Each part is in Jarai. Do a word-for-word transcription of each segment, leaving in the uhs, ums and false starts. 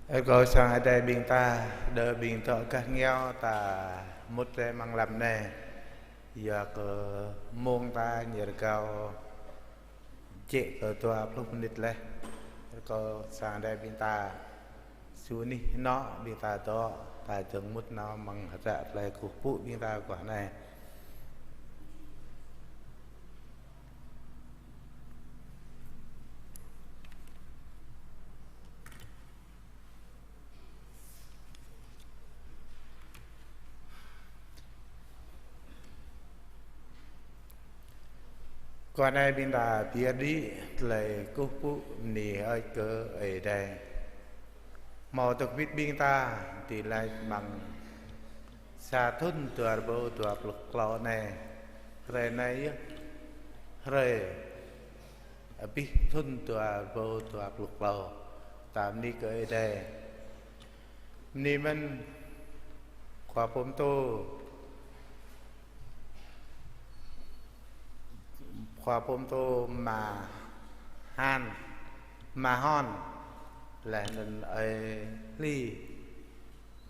Rơkâo sang Ơi Adai ƀing ta, đơ ƀing dŏ gah rơngiao ta mŭt rai amăng lăm anai. Yua kơ mông ta ñu rơgao jĕ kơ dua pluh mơnit laih. Rơkâo sang Ơi Adai ƀing ta, su anih anŏ ƀing ta dŏ, ta dơ̆ng mŭt nao amăng hră tơlơi kơkuh pơpŭ ƀing ta guah anai. Guah anai ƀing ta pơyơr đĭ tơlơi kơkuh pơpŭ bơni hơơč kơ Ơi Adai. Hmâo dŏ hơbĭt ƀing ta, tơlơi amăng sa thŭn dua rơbâo dua pluh klâo anai. Hrơi anai yơh hrơi abih thŭn dua rơbâo dua pluh klâo. Ta bơni kơ Ơi Adai. Bơni mơ̆n Khua pơtô, Khua pơtô Ma Han, Ma Hon, laih anŭn Ơi Hli.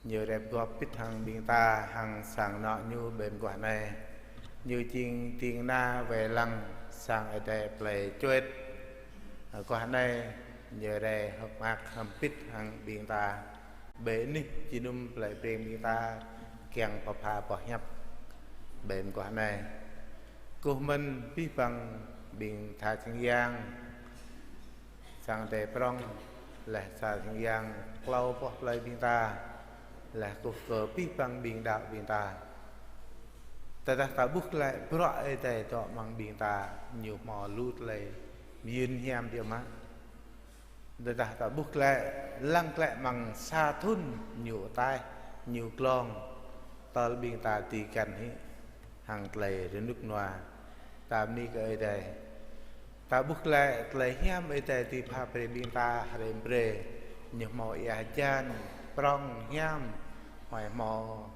Ñu rai pơgop pĭt hăng ƀing ta, hăng sang anŏ ñu ƀơi mơguah anai. Ñu jing ding kơna wai lăng sang Ơi Adai plei Čuet. Guah anai ñu rai hơ̆k mơak hrŏm pĭt hăng ƀing ta. Ƀơi anih jơnum plei Breng ƀing ta kiăng pơpha boh hiăp ƀơi mơguah anai. Kơkuh mơ̆n abih bang ƀing tha sang yang, sang Ơi Adai prŏng, laih sa sang yang klâo boh plei ƀing ta, laih kơkuh kơ abih bang ƀing đaŏ ƀing ta. Tơdah ta ƀuh glaĭ bruă Ơi Adai dŏ amăng ƀing ta, ñu hmâo lu tơlơi mơyŭn hiam biă mă. Tơdah ta ƀuh glaĭ, lăng glaĭ amăng sa thŭn ñu ataih, ñu glông, tơl ƀing ta dưi găn hĭ hăng tơlơi rơnŭk rơnua. Ta bơni kơ Ơi Adai. Ta ƀuh glaĭ tơlơi hiam Ơi Adai dưi pha brơi ƀing ta hrơi brơi. Ñu hmâo ia hơjan prŏng hiam, huai hmâo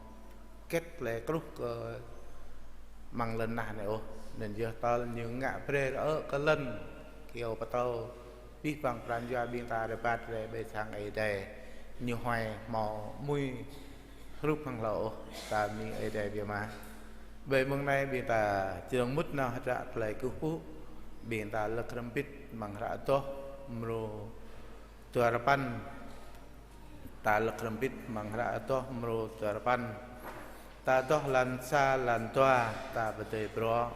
hơget tơlơi kruh kơ amăng lŏn tơnah anai ôh. Anŭn yơh tơl ñu ngă brơi rơ kơ lŏn kyâo pơtâo. Abih bang pran jua ƀing ta rơbat rai ƀơi sang Ơi Adai, ñu huai hmâo mui hrup hăng hlâo ôh, ta bơni Ơi Adai biă mă. Ƀơi mông anai ƀing ta čơdơ̆ng mŭt nao hră tơlơi kơkuh pơpŭ, ƀing ta lơ̆k hrŏm pĭt amăng hră Adoh mrô dua rơpăn. Ta lơ̆k hrŏm pĭt amăng hră Adoh mrô dua rơpăn. Ta adoh lan sa lan dua, ta pơdơi bruă.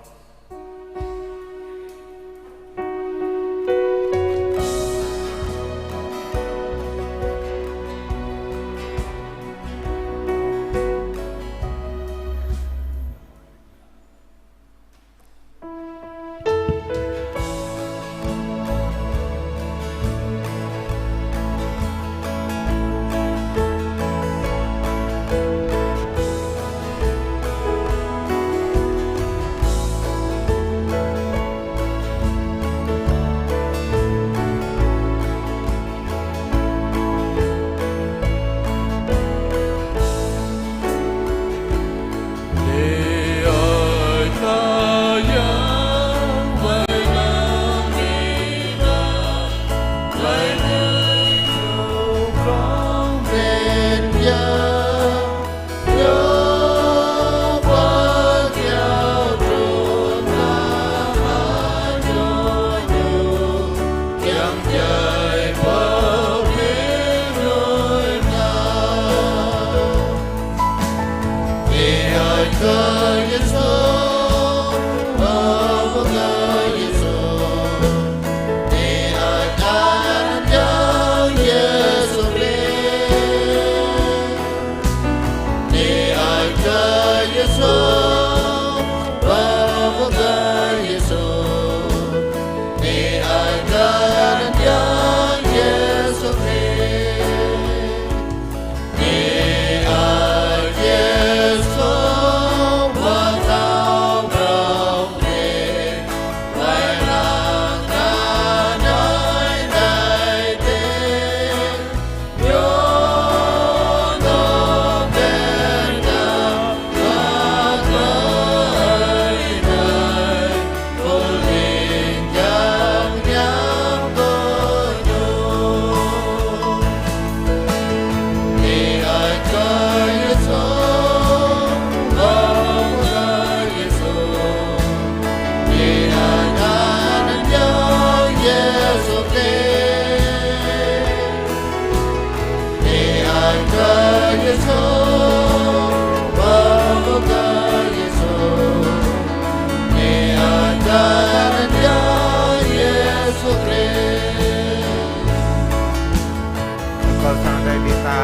Kơ sang Ơi Adai ƀing ta,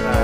ta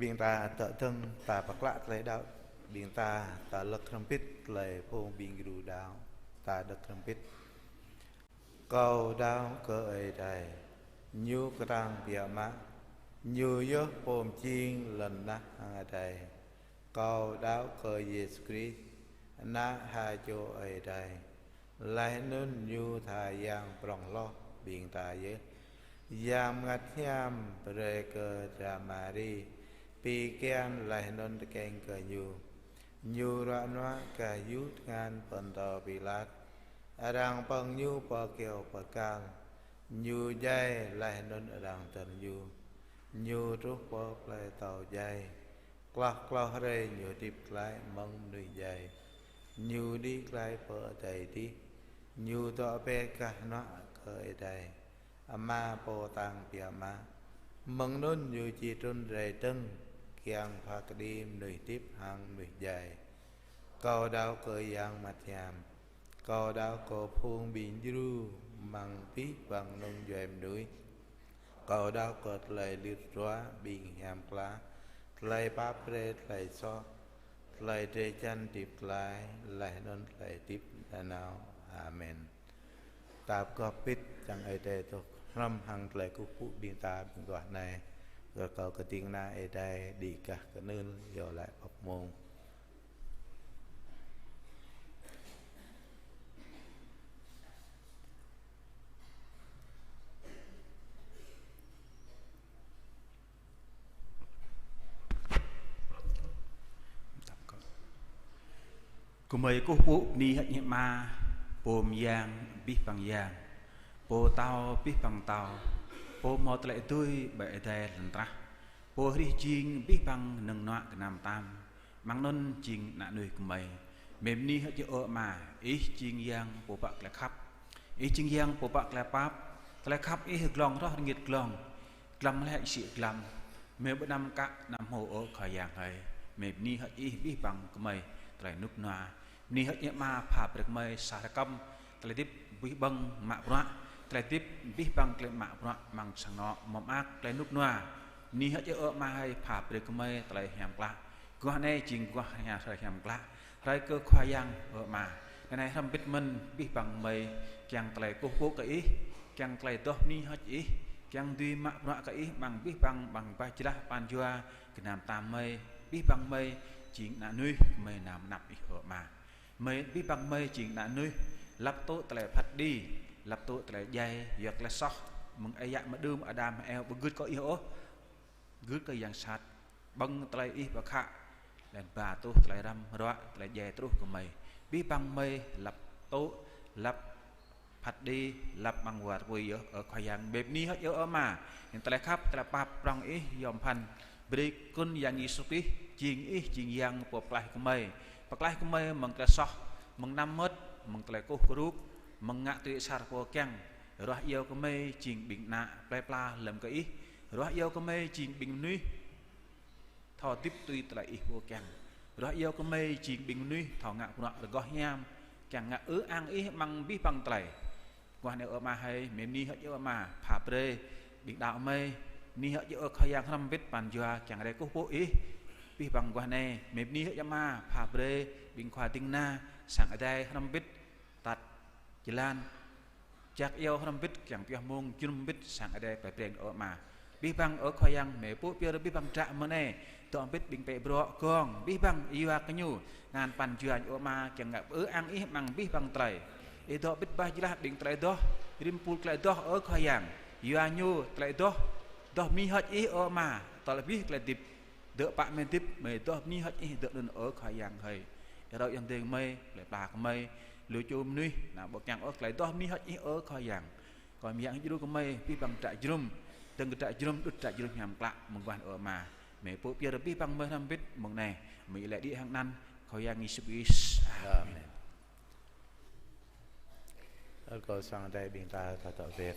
Ƀing ta tơdơ̆ng ta pơklă tơlơi đaŏ, ƀing ta, ta lăk hrŏm hơbĭt tơlơi phung ƀing gru đaŏ, ta lăk hrŏm hơbĭt. Kâo đaŏ kơ Ơi Adai, Ñu kơtang biă mă, Ñu yơh pô pơjing lŏn tơnah hăng adai. Kâo đaŏ kơ Yêsu Krist, Ană ha čô Ơi Adai, laih anŭn Ñu tha Yang prŏng hloh ƀing ta yơh. Yang Bơngăt Hiam brơi kơ dra Mari pi kian laih anŭn tơkeng kơ Ñu. Ñu ruă nuă gah yŭ tơngan Pôntô Pilat. Arăng pơ̆ng Ñu pơ kyâo pơkal. Ñu djai laih anŭn arăng dơr Ñu. Ñu truh pơ plơi atâo djai. Klâo klâo hrơi Ñu hơdip glaĭ mơ̆ng mơnuih djai. Ñu đĭ glaĭ pơ adai adih. Ñu dŏ bĕ gah hnuă kơ Ơi Adai Ama pô kơtang biă mă. Mơ̆ng anŭn Ñu či trŭn rai dơ̆ng kiăng pha kơđi mơnuih hơdip hăng mơnuih djai. Kâo đaŏ kơ Yang Bơngăt Hiam. Kâo đaŏ kơ phung ƀing djru amăng abih bang kơnung djuai mơnuih. Kâo đaŏ kơ tơlơi lir dua ƀing hiam klă, tơlơi pap brơi tơlơi soh, tơlơi drơi jăn hơdip glaĭ, laih anŭn tơlơi hơdip nanao. Amen. Ta pơgop hơbĭt čang Ơi Adai dŏ hrŏm hăng tơlơi kơkuh pơpŭ ƀing ta ƀing duah anai. Rơkâo kơ ding kơna Ơi Adai đĭ gah kơnưl iâu laĭ pơpŭ mông. Gơmơi kơkuh pơpŭ bơni hơơč hiam Ama, Pô Mơyang abih bang yang, Pô Pơtao abih bang pơtao, Pô hmâo tơlơi dưi ƀơi adai lŏn tơnah, Pô hrih jing abih bang mơnơ̆ng mơnuă gơnam tam, amăng anŭn jing ană mơnuih gơmơi. Gơmơi bơni hơơč Ih ơ Ama, Ih jing Yang Pô pă tơlơi khăp, Ih jing Yang Pô pă tơlơi pap, tơlơi khăp Ih glông hroh rơngit glông, glăm laih sĭ glăm, gơmơi ƀu anăm kă anăm hmâo ôh Khua Yang hơi. Mơi bơni hơ̆k Ih abih bang gơmơi tơlơi rơnŭk rơnua. Bơni hơ̆k Ih Ama pha brơi gơmơi sa rơkăm tơlơi hơdip abih bang mă bruă, tơlơi hơdip abih bang tơlơi mă bruă amăng sang anŏ mơak tơlơi rơnŭk rơnua. Bơni hơ̆k Ih ơ Ama hơi pha brơi gơmơi tơlơi hiam klă. Guah anai jing guah hiam, tơlơi hiam klă hrơi kơ Khua Yang ơ Ama. Anai hrŏm hơbĭt mơ̆n abih bang gơmơi kiăng tơlơi kơkuh pơpŭ kơ Ih, kiăng tơlơi adoh bơni hơ̆k Ih, kiăng dưi mă bruă kơ Ih amăng abih bang, amăng bah jơlah pran jua gơnam tam gơmơi, abih bang gơmơi jing ană mơnuih, gơmơi nao mơnăp Ih ơ Ama. Gơmơi abih bang gơmơi jing ană mơnuih, lăp tŭ tơlơi phat kơđi, lăp tŭ tơlơi djai, yua tơlơi soh, mơ̆ng ơi yă mơđưm Adam Êwa ƀu gưt kơ Ih ôh, gưt kơ yang sat, ƀơ̆ng tơlơi Ih pơkhă, laih anŭn ba tuh tơlơi răm ruă, tơlơi djai truh kơ gơmơi. Abih bang gơmơi lăp tŭ, lăp phat kơđi, lăp amăng war apui yơh, ơ Khua Yang, mơi bơni hơ̆k Ih ơ Ama. Anŭn tơlơi khăp, tơlơi pap prŏng Ih yom pơphan brơi kơ Yang Yêsu Krist, jing Ih, jing Yang pô pơklaih gơmơi. Pơklaih gơmơi mơ̆ng tơlơi soh, mơ̆ng anăm mơmŏt, mơ̆ng tơlơi kơkuh kơrup, mơ̆ng ngă tui asar pô kiăng. Ruah iâu gơmơi jing ƀing ană plơi pla lơ̆m kơ Ih. Ruah iâu gơmơi jing ƀing mơnuih thâo hơdip tui tơlơi Ih pô kiăng. Ruah iâu gơmơi jing ƀing mơnuih thâo ngă bruă rơgoh hiam, kiăng ngă ư ang Ih amăng abih bang tơlơi. Guah anai ơ Ama hơi, mơi bơni hơ̆k Ih ơ Ama, pha brơi ƀing đaŏ gơmơi, bơni hơ̆k Ih ơ Khua Yang hrŏm hơbĭt pran jua kiăng rai kơkuh pơpŭ Ih. Abih bang guah anai, mơi bơni hơ̆k Ih Ama, pha brơi ƀing khua ding kơna, sang Ơi Adai hrŏm hơbĭt, tat jơlan, jak iâu hrŏm hơbĭt, kiăng pioh mông jơnum hơbĭt, sang Ơi Adai plơi Breng ơ Ama. Abih bang ơ Khua Yang, mơi pŭ pơyơr abih bang dră mơ̆ng anai, dŏ hơbĭt ƀing pĕ bruă gơ̆ng, abih bang yua kơ ñu, ngăn pran jua ñu ơ Ama, kiăng ngă ư ang Ih amăng abih bang tơlơi. Ih dŏ hơbĭt bah jơlah ƀing tơlơi adoh, rĭm pul tơlơi adoh ơ Khua Yang, yua ñu tơlơi adoh, adoh bơni hơ̆k Ih ơ Ama, tơl abih tơlơi hơdip. Dơ̆ pă mơi hơdip, mơi adoh bơni hơ̆k Ih dơ̆ anŭn ơ Khua Yang hơi. Ih rao ayŏng adơi gơmơi, plơi pla gơmơi, lu čô mơnuih, anăm ƀu kiăng ôh tơlơi adoh bơni hơ̆k Ih ơ Khua Yang. Kơ mơi yang djru gơmơi, abih bang dră jơnum, dơ̆ng kơ dră jơnum, đŭt dră jơnum hiam klă, mơguah ơ Ama. Mơi pŭ pơyơr abih bang gơmơi hrŏm hơbĭt, mơ̆ng anai, mơi lĕ đĭ hăng anăn, Khua Yang Yêsu Krist. Amen. Amen. Rơkâo sang Ơi Adai ƀing ta, ta dŏ wer.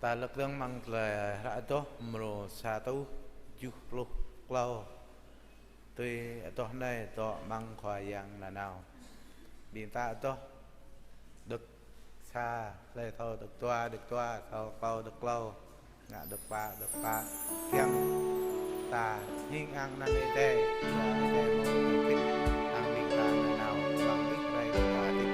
Ta lăk dơ̆ng amăng tơlơi hră adoh mrô sa rơtuh tơjuh pluh klâo. Tui adoh anai dŏ amăng Khua Yang nanao. Ƀing ta adoh đơ̆k sa, hlơi thâo đơ̆k dua, đơ̆k dua, thâo klâo, đơ̆k klâo. Ngă đơ̆k pă, đơ̆k pă, kiăng ta hing ang anăn Ơi Adai, yua Ơi Adai hmâo tơlơi hơdip, ang ƀing ta nanao, amăng abih hrơi ta hơdip.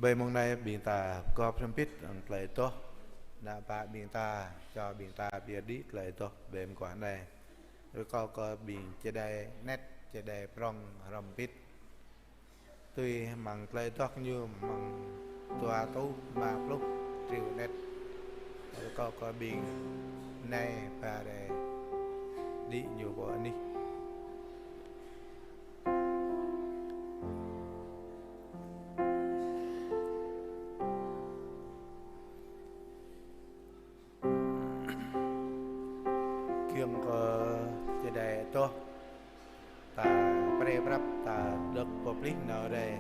Ƀơi mông anai ƀing ta gŏp hrŏm hơbĭt hăng tơlơi adoh. Ană bă ƀing ta, čô ƀing ta ƀu đĭ tơlơi adoh ƀơi mơguah anai. Rơkâo kơ ƀing čơđai anet, čơđai prŏng hrŏm hơbĭt. Tui mơ̆ng tơlơi adoh ñu mơ̆ng dua rơtuh rơma pluh triệu anet. Rơkâo kơ ƀing anai ba rai đĭ ñu pơ anih. Kiăng kơ čơđai adoh, ta pre prăp ta đŏk pơplih nao rai.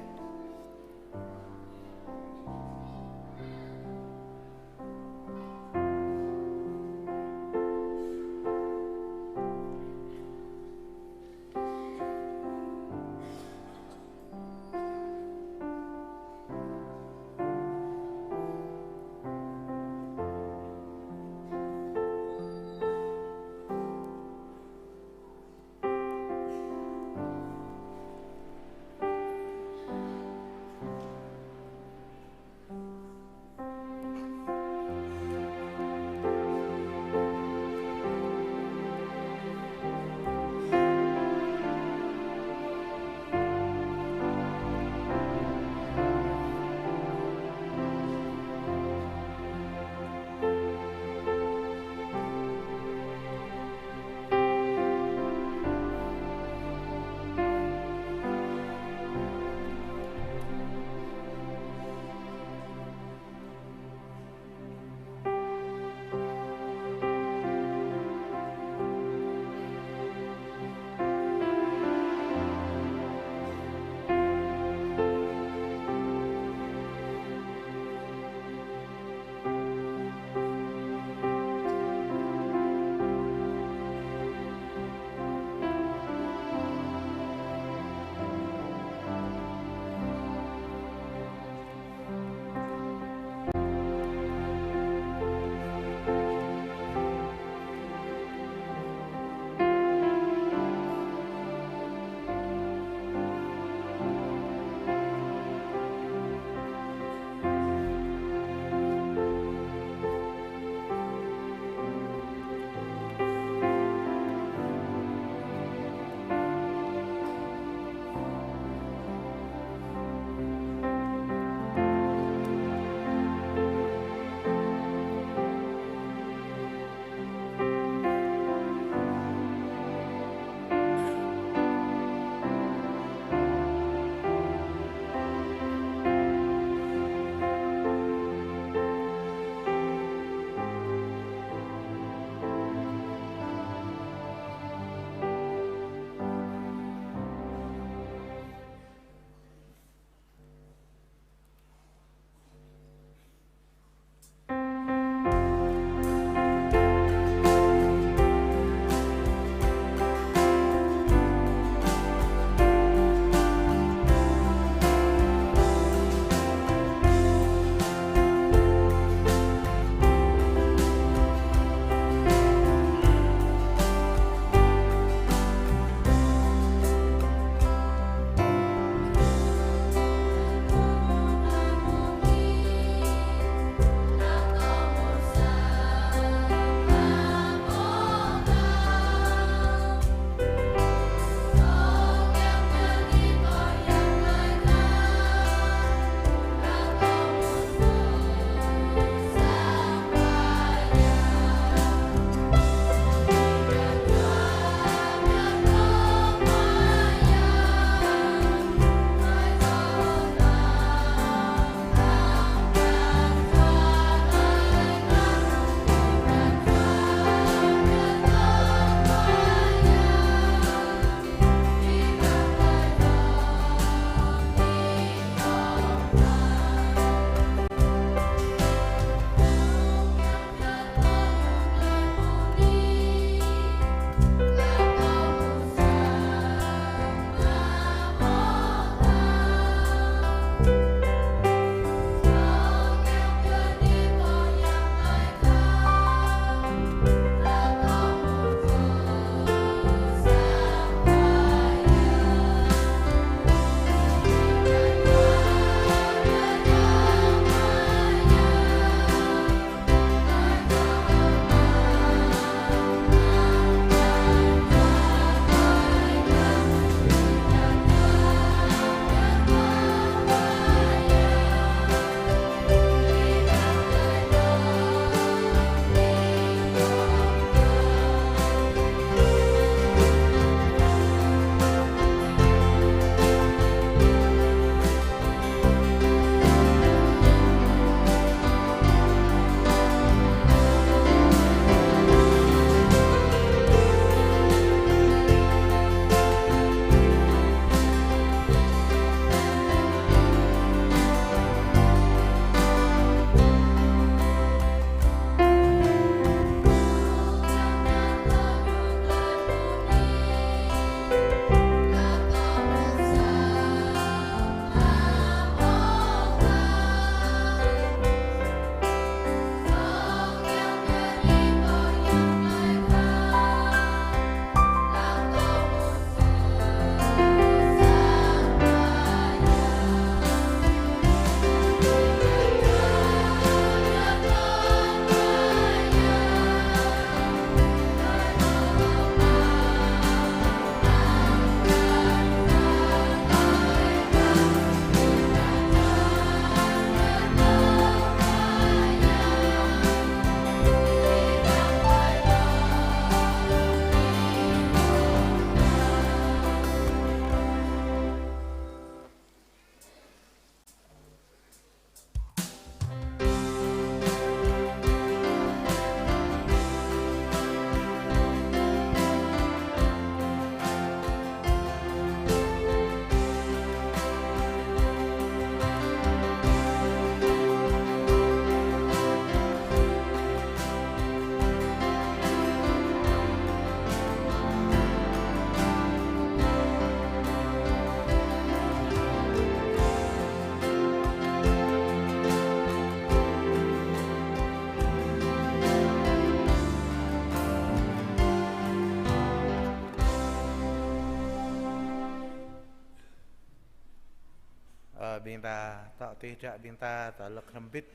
Ƀing ta tŏ tih dră ƀing ta tơlơi hrŏm hơbĭt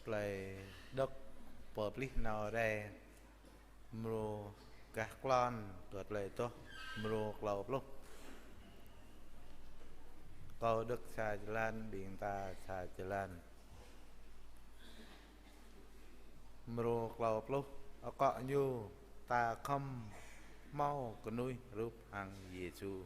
tơlơi đŏk pơplih nao rai mrô gah klon kơ tơlơi adoh mrô klâo pluh. Kâo đŏk sa jơlan, ƀing ta sa jơlan. Mrô klâo pluh, akŏ ñu ta khŏm hmâo kơnuih hrup hăng Yêsu.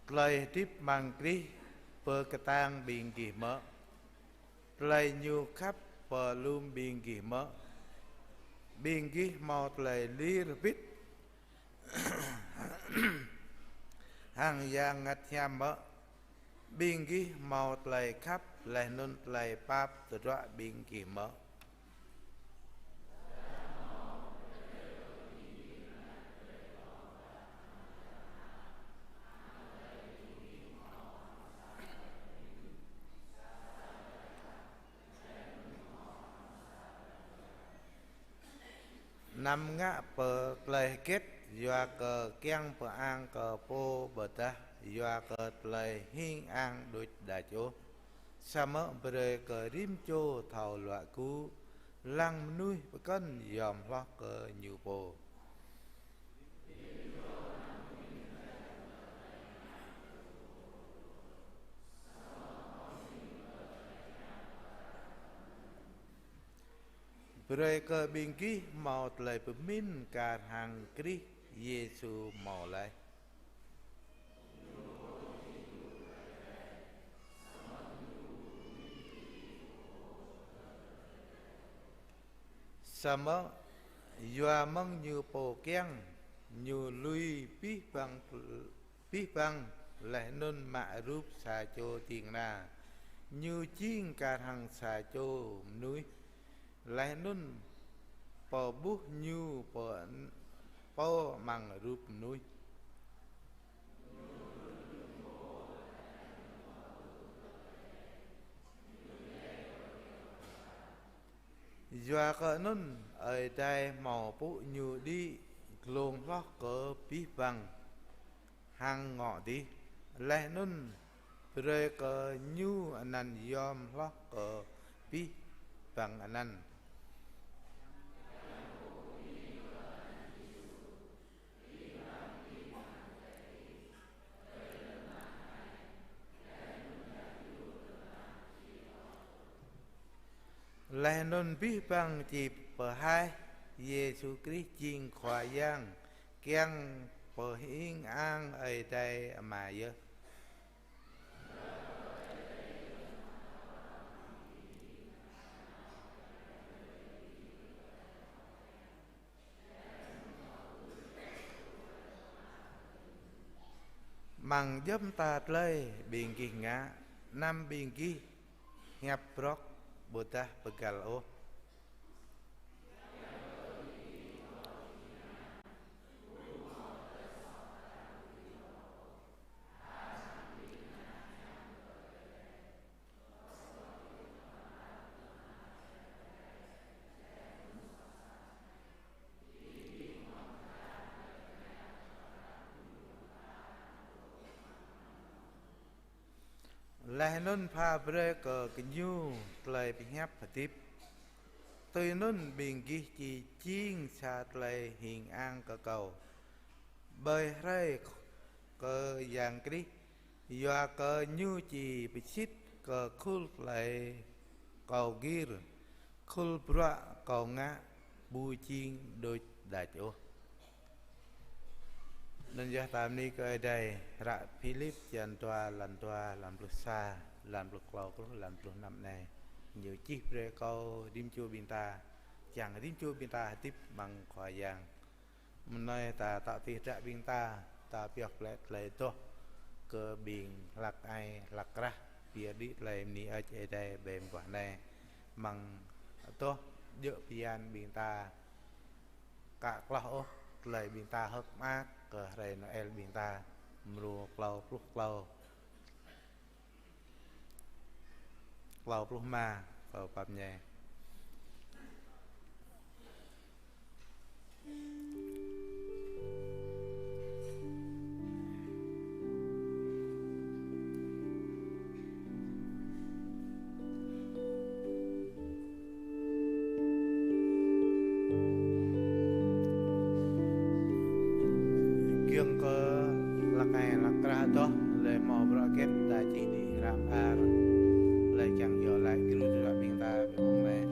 Tơlơi hơdip amăng Krist pơkơtang ƀing gih mơ̆? Tơlơi ñu khăp pơlum ƀing gih mơ̆? Ƀing gih hmâo tơlơi lir hơbĭt hăng Yang Bơngăt Hiam mơ̆? Ƀing gih hmâo tơlơi khăp laih anŭn tơlơi pap tơdruă ƀing gih mơ̆? Anăm ngă pơ tơlơi hơget yua kơ kiăng pơang kơ pô ƀôdah yua kơ tơlơi hing ang đôč đač ôh. Samơ̆ brơi kơ rĭm čô thâo luă gŭ, lăng mơnuih pơkŏn yom hloh kơ ñu pô. Brơi kơ ƀing gih hmâo tơlơi pơmĭn kar hăng Krist Yêsu hmâo laih. Samơ̆ yua mơ̆ng ñu pô kiăng, ñu lui abih bang abih bang laih anŭn mă rup sa čô ding kơna. Ñu jing kar hăng sa čô mơnuih, laih anŭn pơƀuh ñu pô, pô amăng rup mơnuih. Yua kơ anŭn Ơi Adai hmâo pŭ ñu đĭ glông hloh kơ abih bang hăng ngŏ adih, laih anŭn brơi kơ ñu anăn yom hloh kơ abih bang anăn. Laih anŭn abih bang či pơhaih Yêsu Krist jing Khua Yang, kiăng pơhing ang Ơi Adai Ama yơh. Amăng djŏp mơta tơlơi ƀing gih ngă, anăm ƀing gih hiăp brŏk ƀôdah pơgăl ôh. Laih anŭn pha brơi kơ gơñu tơlơi pơhiăp hơdip. Tui anŭn ƀing gih či jing sa tơlơi hing ang kơ kâo ƀơi hrơi kơ Yang Krist, yua kơ ñu či pơsĭt kơ khul tơlơi kâo gir, khul bruă kâo ngă ƀu jing đôč đač ôh. Anŭn yơh ta bơni kơ Ơi Adai. Hră Philip črăn dua, lan dua, lan pluh sa, lan pluh klâo truh lan pluh năm anai, ñu čih brơi kơ rĭm čô ƀing ta, čang rĭm čô ƀing ta hơdip amăng Khua Yang. Mơnơi ta tŏ tih dră ƀing ta, ta pioh glaĭ tơlơi adoh kơ ƀing hlăk ai hlăk krah, pioh đĭ tơlơi bơni Ơi Adai ƀơi mơguah anai. Amăng adoh djơ̆ bơyan ƀing ta ka kloh ôh tơlơi ƀing ta hơ̆k mơak kơ hrơi Noel ƀing ta, mrô klâo pluh klâo, klâo pluh rơma, kâo pap ñe. Tơl lĕ hmâo bruă hơget ta či đĭ hră pơar, lĕ kiăng yơh lĕ gru tơlơi ƀing ta ƀơi mông anai.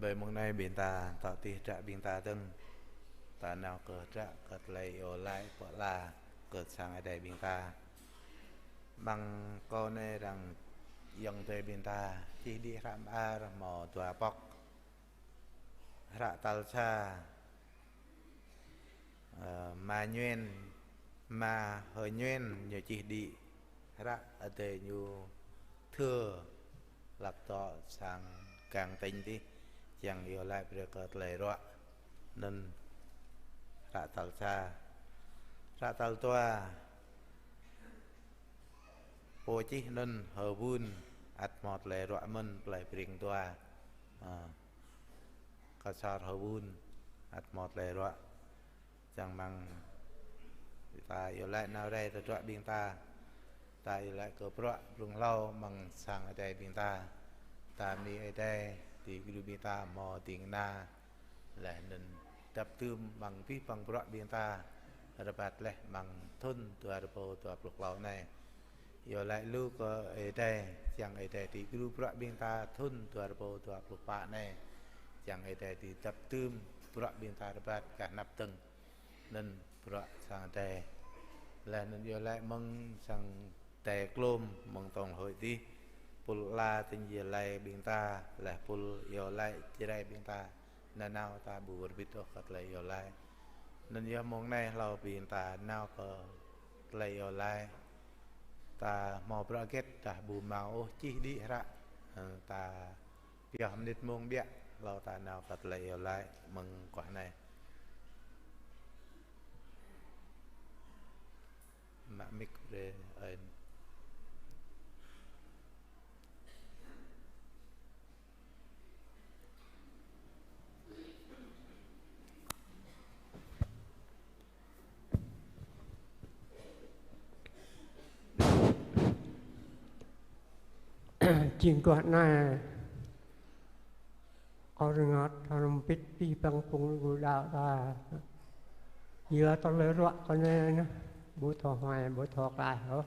Ƀơi mông anai ƀing ta tŏ tih hră ƀing ta dơ̆ng. Ta nao kơ hră kơ tơlơi iâu laĭ pơala kơ sang Ơi Adai ƀing ta. Mơ̆ng kâo anai arăng ayŏng adơi ƀing ta čih đĭ hră mơar hmâo dua pŏk. Hră tal sa, ơ, Ama Ñuen, Ama Hơ Ñuen ñu čih đĭ hră adơi ñu thơ lăp dŏ sang gang tỉnh tih, čang iâu laĭ brơi kơ tơlơi ruă. Anŭn hră tal sa. Hră tal dua, pô čih anŭn Hơ Bun, ăt hmâo tơlơi ruă mơ̆n, plơi Pring dua. Ơ, Ksor Hơ Bun, ăt hmâo tơlơi ruă. Čang mơ̆ng ta iâu laĭ nao rai tơdruă ƀing ta. Ta iâu laĭ kơ bruă blung hlâo mơ̆ng sang Ơi Adai ƀing ta. Ta bơni Ơi Adai, tui gru ƀing ta hmâo ding kơna. Laih anŭn dăp dưm mơ̆ng abih bang bruă ƀing ta rơbat laih mơ̆ng thŭn dua rơbâo dua pluh klâo anai. Iâu laĭ lu kơ Ơi Adai, čang Ơi Adai tui gru bruă ƀing ta thŭn dua rơbâo dua pluh pă anai. Čang Ơi Adai tui dăp dưm bruă ƀing ta rơbat gah anăp dơ̆ng. Anŭn bruă sang Ơi Adai. Laih anŭn iâu laĭ mơ̆ng sang Ơi Adai Klôm, mơ̆ng tổng hội tih, pul ala tơña laĭ ƀing ta, laih pul iâu laĭ Jrai ƀing ta. Nanao ta ƀu wơr bĭt ôh kơ tơlơi iâu laĭ. Anŭn yơh mông anai hlâo ƀing ta nao kơ tơlơi iâu laĭ. Ta hmâo bruă hơget dah ƀu hmâo ôh čih đĭ hră. Ơ, ta pioh mơnit mông biă hlâo ta nao kơ tơlơi iâu laĭ mơ̆ng guah anai. Mă mic brơi ơi. Jing guah anai kâo rơngot hrŏm hơbĭt abih bang phung gơ̆ đaŏ ta. Yua tơlơi ruă kơ anai nă, ƀu thâo huai, ƀu thâo klaih ôh.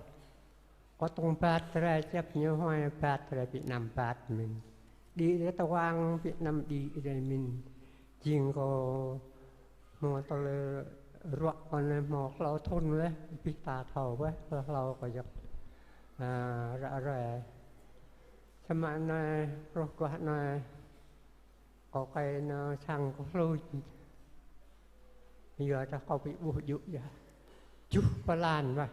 Kâo tŏng bat rai čăp ñu huai, bat rai Việt Nam bat mơ̆n. Đĭ rai tơwang Việt Nam đĭ rai mơ̆n. Jing kâo hmâo tơlơi ruă kơ anai hmâo klâo thŭn laih, abih ta thâo weh, kơ hlâo kâo djŏp, a, ră ruai. Samơ̆ anai, truh guah anai, kâo kơi nao sang kâo hluč. Yua dah kâo ƀu ƀuh djơ̆ yơh. Juh blan wah.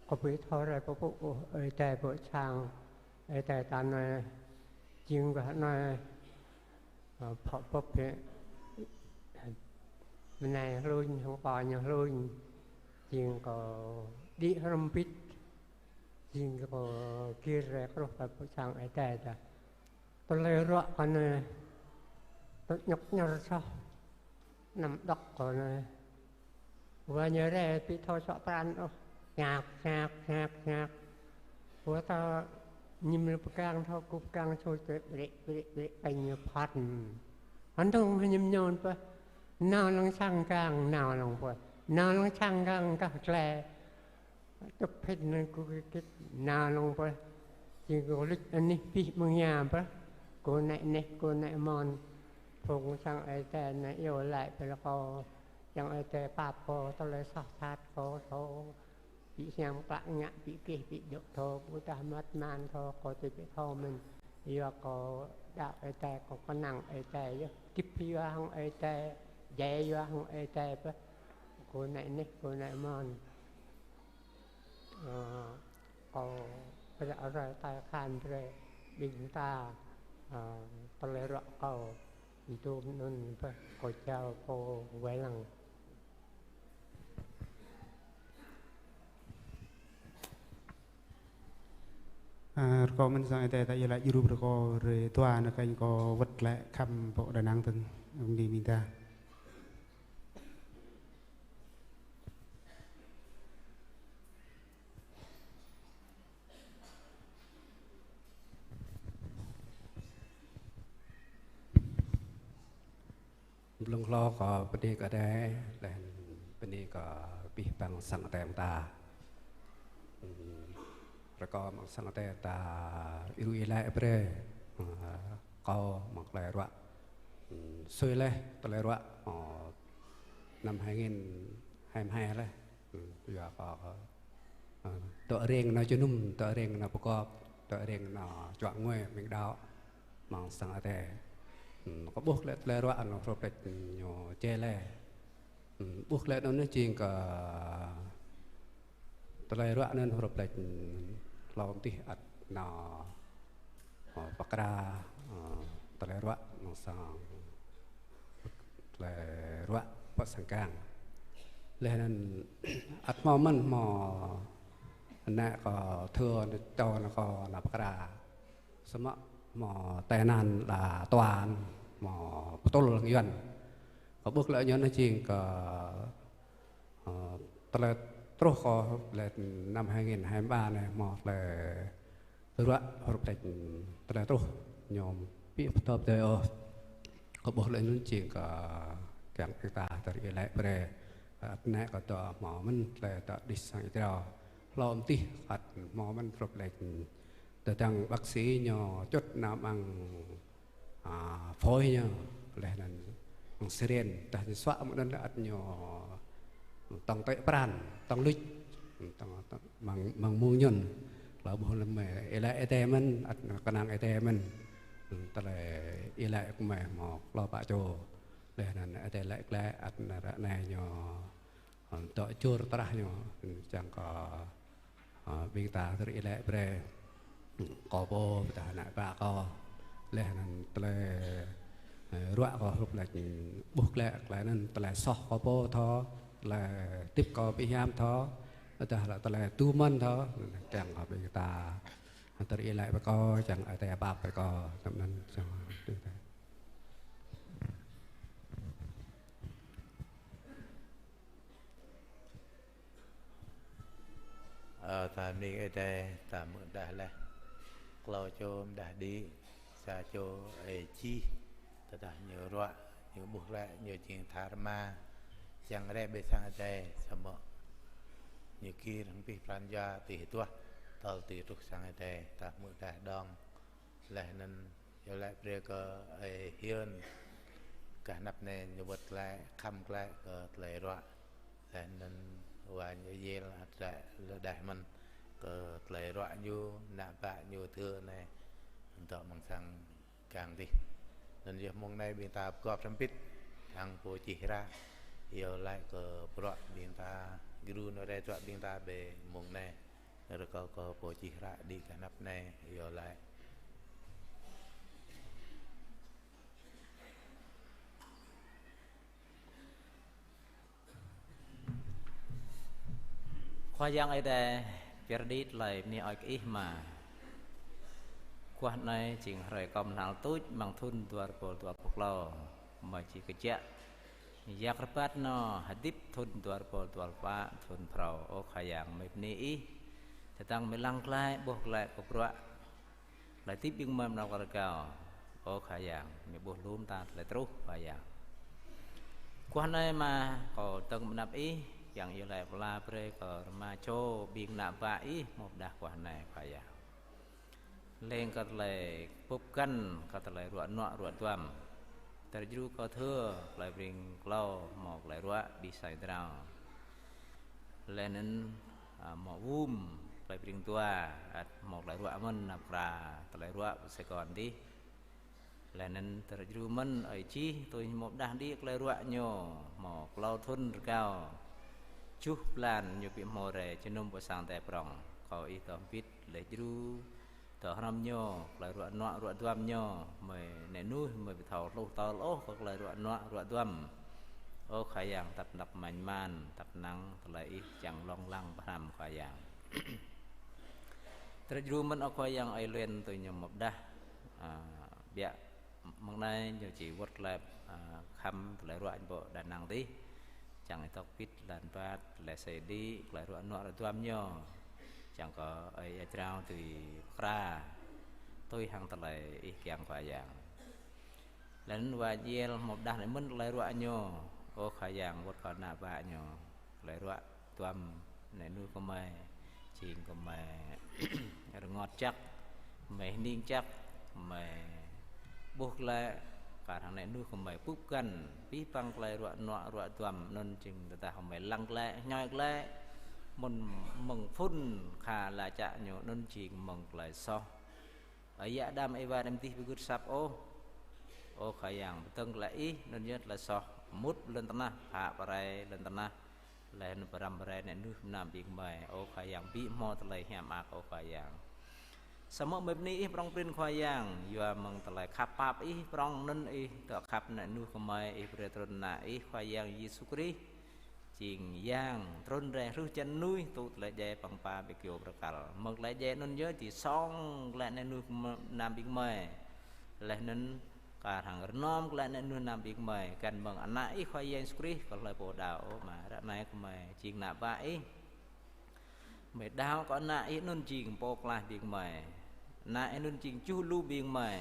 Kâo ƀu thâo rai pơpŭ ôh, Ơi Adai pơ̆ sang, Ơi Adai ta anai, jing guah anai, ơ, pơ̆ pơ̆p hĕ. Bơnai hluñ, hăng pô ñu hluñ. Jing kâo đĭ hrŏm hơbĭt. Jing kâo gir rai truh pơ sang Ơi Adai ta. Tơlơi ruă kơ anai, tơñŭk ñăr soh. Anăm đŏk kơ anai. Wa ñu rai ƀu thâo sŏ pran ôh. Ñak, ñak, ñak, ñak. Wa ta ñim lu pơgang thâo kŭp pơgang sui tui brek, brek, brek, kơ ñu phat. Hăng tơ̆ng hăng ñim ñôn pơ. Nao lăng sang gang, nao lăng pơ. Nao lăng sang gang gah glai. Tŭp phĭn anŭn kơ kơ kơ nao lăng pơ. Jing kâo luč anih abih mơ̆ng ñu pơ. Kơ anai neh, kơ anai mơ̆n. Phung sang Ơi Adai anai iâu laĭ pơ kâo. Sang Ơi Adai pap kâo tơlơi soh sat kâo thâo. Ƀu hiam klă ngă, ƀu keh, ƀu djơ̆ thâo, ƀu dah mơ̆t mơ̆n thâo, kâo tui ƀu thâo mơ̆n. Yua kâo đaŏ Ơi Adai, kâo kơnang Ơi Adai yơh. Hơdip yua hăng Ơi Adai, djai yua hăng Ơi Adai pơ. Kơ anai neh, kơ anai mơ̆n. Ơ, kâo ră ruai tai khan brơi ƀing ta, ơ, tơlơi ruă kâo, ih tŭm anŭn pơ, kâo jao pô wai lăng. Ơ, rơkâo mơ̆n sang Ơi Adai ta iâu laĭ djru brơi kâo, hrơi dua anai kơnh kâo wơ̆t glaĭ khăm pơ Đà Nẵng dơ̆ng, bơni ƀing ta. Blung hlâo kâo bơni kơ Ơi Adai, laih bơni kơ abih bang sang Ơi Adai ta. Rơkâo mơ̆ng sang Ơi Adai ta iâu laĭ brơi, ơ, kâo mơ̆ng tơlơi ruă. Sui laih tơlơi ruă, ơ, năm hai nghìn hai mươi hai laih. Yua kơ, ơ, tơ ring nao jơnum, tơ ring nao pơgop, tơ ring nao čuă ngui ƀing đaŏ amăng sang Ơi Adai. Kâo ƀuh glaĭ tơlơi ruă anŭn hrup laih ñu čê laih. Ƀuh glaĭ anŭn jing kơ tơlơi ruă anŭn hrup laih hlâo mơdih ăt nao, ơ, pơkra, ơ, tơlơi ruă amăng sang tơlơi ruă pơ sang kang. Laih anŭn ăt hmâo mơ̆n hmâo ană kâo thâo čô nao kâo nao pơkra. Samơ̆ hmâo tai nạn la toan, hmâo pơtŭl hăng Yuan. Kâo ƀuh glaĭ ñu anŭn jing kơ, ơ, tơlơi truh kâo laih năm hai nghìn hai mươi ba anai hmâo tơlơi ruă hrup laih tơlơi truh ñu ƀu pơtô pơdơi ôh. Kâo ƀuh glaĭ anŭn jing kơ kiăng ƀing ta tơlơi iâu laĭ brơi. Ăt anai kâo dŏ hmâo mơ̆n tơlơi dŏ đih sang ih drao. Hlâo mơdih ăt hmâo mơ̆n hrup laih tơdang bác sĩ ñu čŭt nao amăng, a, phổi ñu, laih anŭn amăng sirên, tơdah ñu suă mơ̆ng anŭn ăt ñu tŏng tơi pran, tŏng luč, tŏng, tŏng amăng, amăng mông ñu. Laih ƀuh lơ̆m mơi iâu laĭ Ơi Adai mơ̆n, ăt kơnang Ơi Adai mơ̆n. Tơlơi iâu laĭ kơ mơi hmâo klâo pă čô. Laih anŭn Ơi Adai laĭ glaĭ ăt ră anai ñu, ơ, dŏ jur trah ñu, čang kơ, ơ, ƀing ta tơlơi iâu laĭ brơi. Kâo pô pơdah ană bă kâo. Laih anŭn tơlơi, ơ, ruă kâo hrup laih ƀuh glaĭ, glaĭ anŭn tơlơi soh kâo pô thâo, tơlơi hơdip kâo ƀu hiam thâo, tơdah lĕ tơlơi tu mơ̆n thâo, čang kơ ƀing ta tơlơi iâu laĭ brơi kâo, čang Ơi Adai pap brơi kâo, tơm anŭn čang ƀing ta. Ơ, ta bơni Ơi Adai, ta hmư̆ dah laih. Klâo čô mơdah đĭ, sa čô ơi čih, tơdah ñu ruă, ñu ƀuh glaĭ, ñu jing tha rơma, čang rai ƀơi sang Ơi Adai, samơ̆ ñu gir hăng abih pran jua tui hơduah, tơl tui truh sang Ơi Adai, ta hmư̆ dah đŏng. Laih anŭn iâu laĭ brơi kơ ơi Hiơn, gah anăp anai ñu wơ̆t glaĭ, khăm glaĭ kơ tơlơi ruă. Laih anŭn wa ñu yel ăt glaĭ lơđah mơ̆n kơ tơlơi ruă ñu, ană bă ñu thâo anai, dŏ amăng sang kang dih. Anŭn yơh mông anai ƀing ta pơgop hrŏm hơbĭt hăng pô čih hră, iâu laĭ kơ bruă ƀing ta, gru nao rai bruă ƀing ta ƀơi mông anai. Rơkâo kơ pô čih hră đĭ gah anăp anai iâu laĭ. Khua Yang Ơi Adai, pơyơr đĭ tơlơi bơni ơi kơ Ih mơ̆n. Guah anai jing hrơi kơm hnal tuč amăng thun dua rơbâo dua pluh klâo, mơi či kơjăp yak rơbat nao hơdip thun dua rơbâo dua pluh pă, thun phrâo. Ơ Khua Yang, mơi bơni Ih, tơdang mơi lăng glaĭ, ƀuh glaĭ kơ bruă, tơlơi hơdip ƀing mơi mơnơ̆ng rơgao. Ơ Khua Yang, mơi ƀuh lŏm ta tơlơi truh, Khua Yang. Guah anai mơ̆n kâo dơ̆ng ƀơi anăp Ih, kiăng iâu laĭ pơala brơi kơ rơma čô ƀing ană bă Ih hmâo pơdah guah anai, Khua Yang. Lêng kơ tơlơi bưp găn, kơ tơlơi ruă nuă ruă duăm. Tơlơi djru kơ thâo, tơlơi bring klâo, hmâo tơlơi ruă ƀơi sang drao. Laih anŭn, a, hmâo wum, tơlơi bring dua, ăt hmâo tơlơi ruă mơ̆n, nao pơkra tơlơi ruă pơ Sài Gòn dih. Laih anŭn tơlơi djru mơ̆n ơi čih, tui hmâo pơdah đĭ tơlơi ruă ñu, hmâo klâo thun rơgao. Tơjuh blan ñu ƀu hmâo rai jơnum pơ sang Ơi Adai prŏng. Kâo ih dŏ hơbĭt, tơlơi djru, dŏ hrŏm ñu, tơlơi ruă nuă ruă duăm ñu, mơi anai mơnuih, mơi ƀu thâo hluh tơl ôh kơ tơlơi ruă nuă ruă duăm. Ơ Khua Yang, tăp năp mañ man, tăp năng tơlơi Ih čang lông lăng pơhrăm, Khua Yang. Tơlơi djru mơ̆n, ơ Khua Yang, ơi Luen tui ñu hmâo pơdah, a, biă mơ̆ng anai ñu či wơ̆t glaĭ, a, khăm tơlơi ruă ƀơi Đà Nẵng dih. Čang ih dŏ hơbĭt lăn băt, tơlơi sĭ đĭ, tơlơi ruă nuă ruă duăm ñu. Čang kơ ơi Ia Drao tui pơkra, tui hăng tơlơi Ih kiăng, Khua Yang. Laih anŭn wa Yel hmâo pơdah anai mơ̆n tơlơi ruă ñu. Ơ Khua Yang, wơ̆t kơ ană bă ñu. Tơlơi ruă duăm anai mơnuih gơmơi, jing gơmơi rơngot jăk, gơmơi hning jăk, gơmơi ƀuh glaĭ, Kar hăng nĕ nuih gơmơi pŭp găn, abih bang tơlơi ruă nuă ruă duăm anŭn jing tơdah gơmơi lăng glaĭ, hơñoi glaĭ, mơ̆ng, mơ̆ng phŭn kha laĭ čă ñu anŭn jing mơ̆ng tơlơi soh. Ơi yă Adam Êwa anăm dih ƀu gưt asăp ôh. Ơ Khua Yang, pơdơ̆ng glaĭ Ih, anŭn yơh tơlơi soh mŭt lŏn tơnah, phă pơrai lŏn tơnah. Laih anŭn pơrăm pơrai nĕ nuih mơnam ƀing gơmơi. Ơ Khua Yang, ƀu hmâo tơlơi hiam mơak, ơ Khua Yang. Samơ̆ gơmơi bơni Ih prŏng prin Khua Yang, yua mơ̆ng tơlơi khăp pap Ih prŏng anŭn Ih dŏ khăp nĕ nuih gơmơi, Ih brơi trŭn Ană Ih Khua Yang Yêsu Krist. Jing Yang trŭn rai hrih čan mơnuih, tŭ tơlơi djai păng pă ƀơi kơyâo bơrơkal. Mơ̆ng tơlơi djai anŭn yơh či song glaĭ nĕ nuih mơnam ƀing gơmơi. Laih anŭn kar hăng rơnom glaĭ nĕ nuih mơnam ƀing gơmơi. Găn mơ̆ng Ană Ih Khua Yang Yêsu Krist kơ hlơi pô đaŏ. Ơ Ama, ră anai gơmơi jing ană bă Ih. Gơmơi đaŏ kơ Ană Ih anŭn jing pô klaih ƀing gơmơi. Ană Ih anŭn jing čuh lu ƀing gơmơi.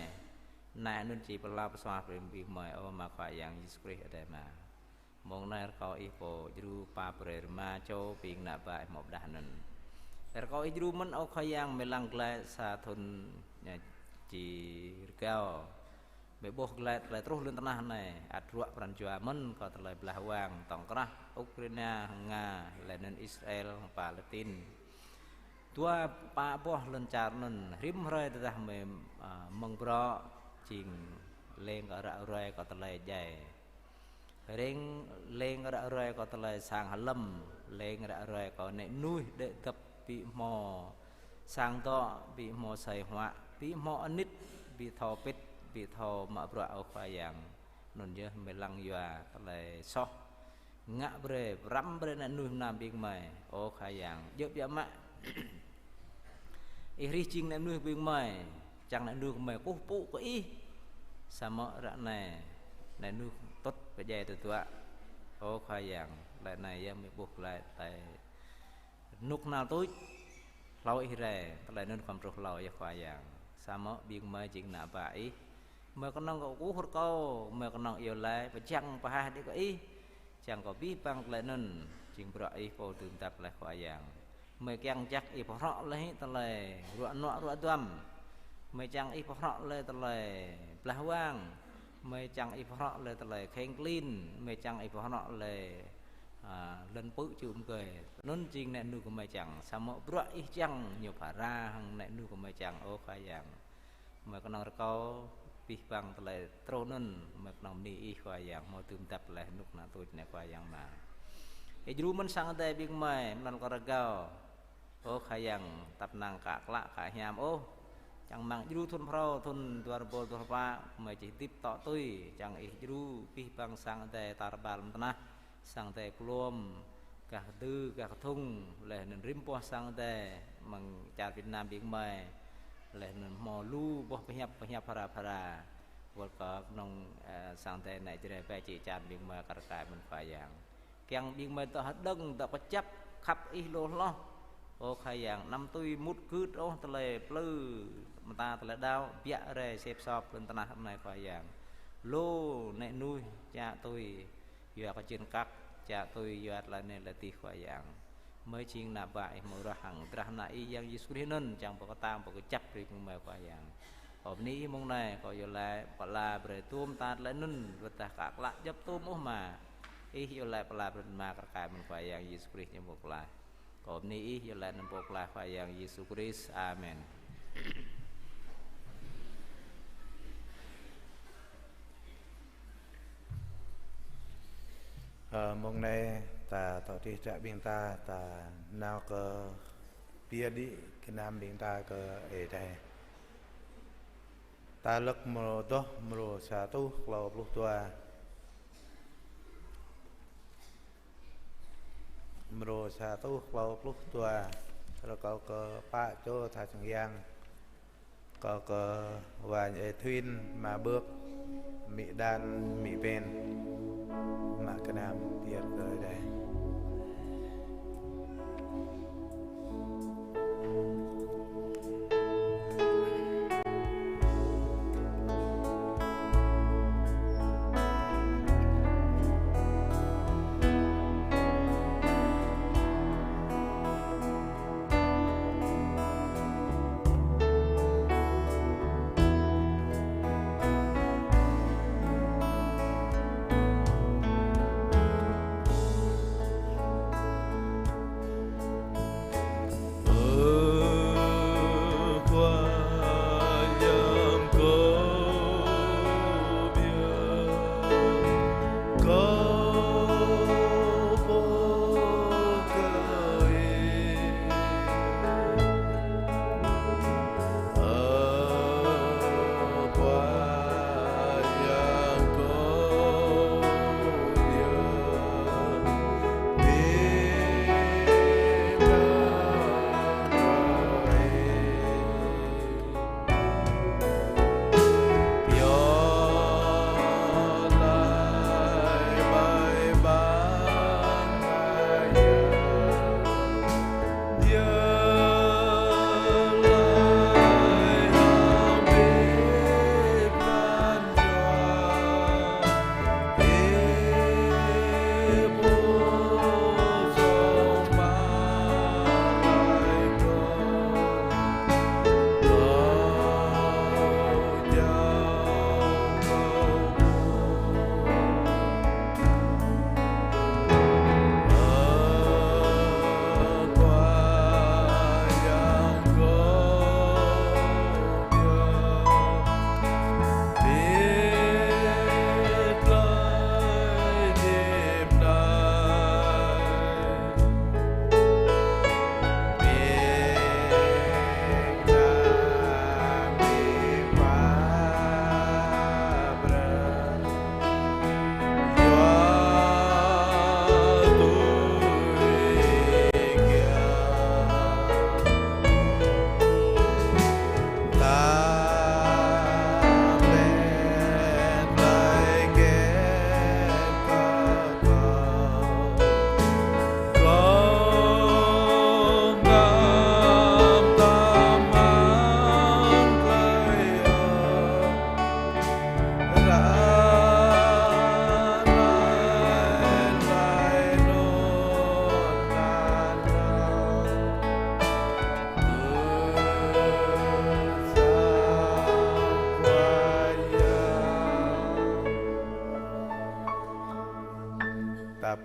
Ană Ih anŭn jing pơhlao pơsuaih ƀing gơmơi. Ơ Ama Khua Yang Yêsu Krist Ơi Adai Ama. Mông anai rơkâo Ih pô djru pap brơi rơma čô ƀing ană bă Ih hmâo pơrơđah anŭn. Rơkâo Ih djru mơ̆n ơ Khua Yang, gơmơi lăng glaĭ sa thŭn, ơ, či rơgao. Gơmơi ƀuh glaĭ tơlơi truh lŏn tơnah anai, ăt ruă pran jua mơ̆n kơ tơlơi blah wang, tŏng krah, Ukraina, Nga, laih anŭn Israel, Palestin. Dua pă boh lŏn čar anŭn, rĭm hrơi tơdah gơmơi, ơ, mơ̆ng bruă, jing lêng kơ ră ruai kơ tơlơi djai. Rêng lêng ră ruai kơ tơlơi sang hơlơ̆m, lêng ră ruai kơ nĕ nuih đĕ dăp ƀu hmâo sang dŏ, ƀu hmâo asơi huă, ƀu hmâo anit, ƀu thâo pĭt, ƀu thâo mă bruă ơ Khua Yang. Anŭn yơh gơmơi lăng yua tơlơi soh. Ngă brơi, pơrăm brơi nĕ nuih mơnam ƀing gơmơi. Ơ Khua Yang, djơ̆ biă mă. Ih hrih jing nĕ nuih ƀing gơmơi, čang nĕ nuih gơmơi kơkuh pơpŭ kơ Ih. Samơ̆ ră anai, nĕ nuih tŭt pơdjai tơduă. Ơ Khua Yang, laih anai yơh gơmơi ƀuh glaĭ tơlơi rơnŭk hơnăl tuč, hlâo Ih rai, tơlơi anŭn khŏm truh hlâo yơh Khua Yang. Samơ̆ ƀing gơmơi jing ană bă Ih. Gơmơi kơnơ̆ng kơkuh rơkâo, gơmơi kơnơ̆ng iâu laĭ, pơčrang pơhaih đĭ kơ Ih. Čang kơ abih bang tơlơi anŭn, jing bruă Ih pô dưm dăp laih Khua Yang. Gơmơi kiăng jak Ih pơhrŏ laih tơlơi ruă nuă ruă duăm. Gơmơi čang Ih pơhrŏ laih tơlơi blah wang. Gơmơi čang Ih pơhrŏ laih tơlơi kheng klin. Gơmơi čang Ih pơhrŏ laih, ơ, lŏn pư̆ čum kơi. Anŭn jing nĕ nuih gơmơi čang. Samơ̆ bruă Ih čang ñu phara hăng nĕ nuih gơmơi čang, ơ Khua Yang. Gơmơi kơnơ̆ng rơkâo abih bang tơlơi truh anŭn, gơmơi kơnơ̆ng bơni Ih Khua Yang, hmâo dưm dăp laih rơnŭk hơnăl tuč anai Khua Yang Ama. Ih djru mơ̆n sang Adai ƀing gơmơi, mơnăl kơ rơgao. Ơ Khua Yang, tăp năng ka klă ka hiam ôh. Čang rơmang djru thŭn phrâo, thŭn dua rơbâo dua pă, gơmơi či hơdip tŏ tui, čang Ih djru abih bang sang Adai tar ƀar lŏn tơnah. Sang Adai klôm, gah kơdư, gah kơthŭng, laih anŭn rĭm boh sang Adai, mơ̆ng čar Việt Nam ƀing gơmơi, laih anŭn hmâo lu boh pơhiăp, pơhiăp phara phara. Wơ̆t kơ kơnơ̆ng, ơ, sang Adai anai Jrai ƀai či čan ƀing gơmơi kar kaĭ mơ̆n Khua Yang. Kiăng ƀing gơmơi dŏ hơđơ̆ng, dŏ kơjăp, khăp Ih lu hloh. Ơ Khua Yang, anăm tui mŭt gưt ôh tơlơi plư, mơta tơlơi đaŏ, biă rai sĕp sop lŏn tơnah anai Khua Yang. Lu nĕ nuih, čă tui, yua kơ čin kăk, čă tui yua tơlơi anai tơlơi adih Khua Yang. Gơmơi jing ană bă Ih hmâo ruah hăng drah Ană Ih Yang Yêsu Krist anŭn, čang pơkơtang pơkơjăp brơi kơ gơmơi Khua Yang. Kâo bơni Ih mông anai, kâo iâu laĭ pơala brơi tơm tat laih anŭn, wơ̆t tơdah ka klă djŏp tơm ôh Ama. Ih iâu laĭ pơala brơi Ama kar kaĭ mơ̆n Khua Yang Yêsu Krist ñu pô klaih. Kâo bơni Ih, iâu laĭ anăn Pô Pơklaih Khua Yang Yêsu Krist. Amen. Ơ, mông anai ta tŏ tih tră ƀing ta, ta nao kơ pia đĭ gơnam ƀing ta kơ Ơi Adai. Ta lơ̆k mrô dŏ, mrô sa rơtuh klâo pluh dua. Mrô sa rơtuh klâo pluh dua. Rơkâo kơ pă čô tha čơng yang. Rơkâo kơ wa Ơi Thuyên, Ama Bưk, Mĭ Đan, Mĭ Pen. Mă gơnam pơyơr kơ Ơi Adai.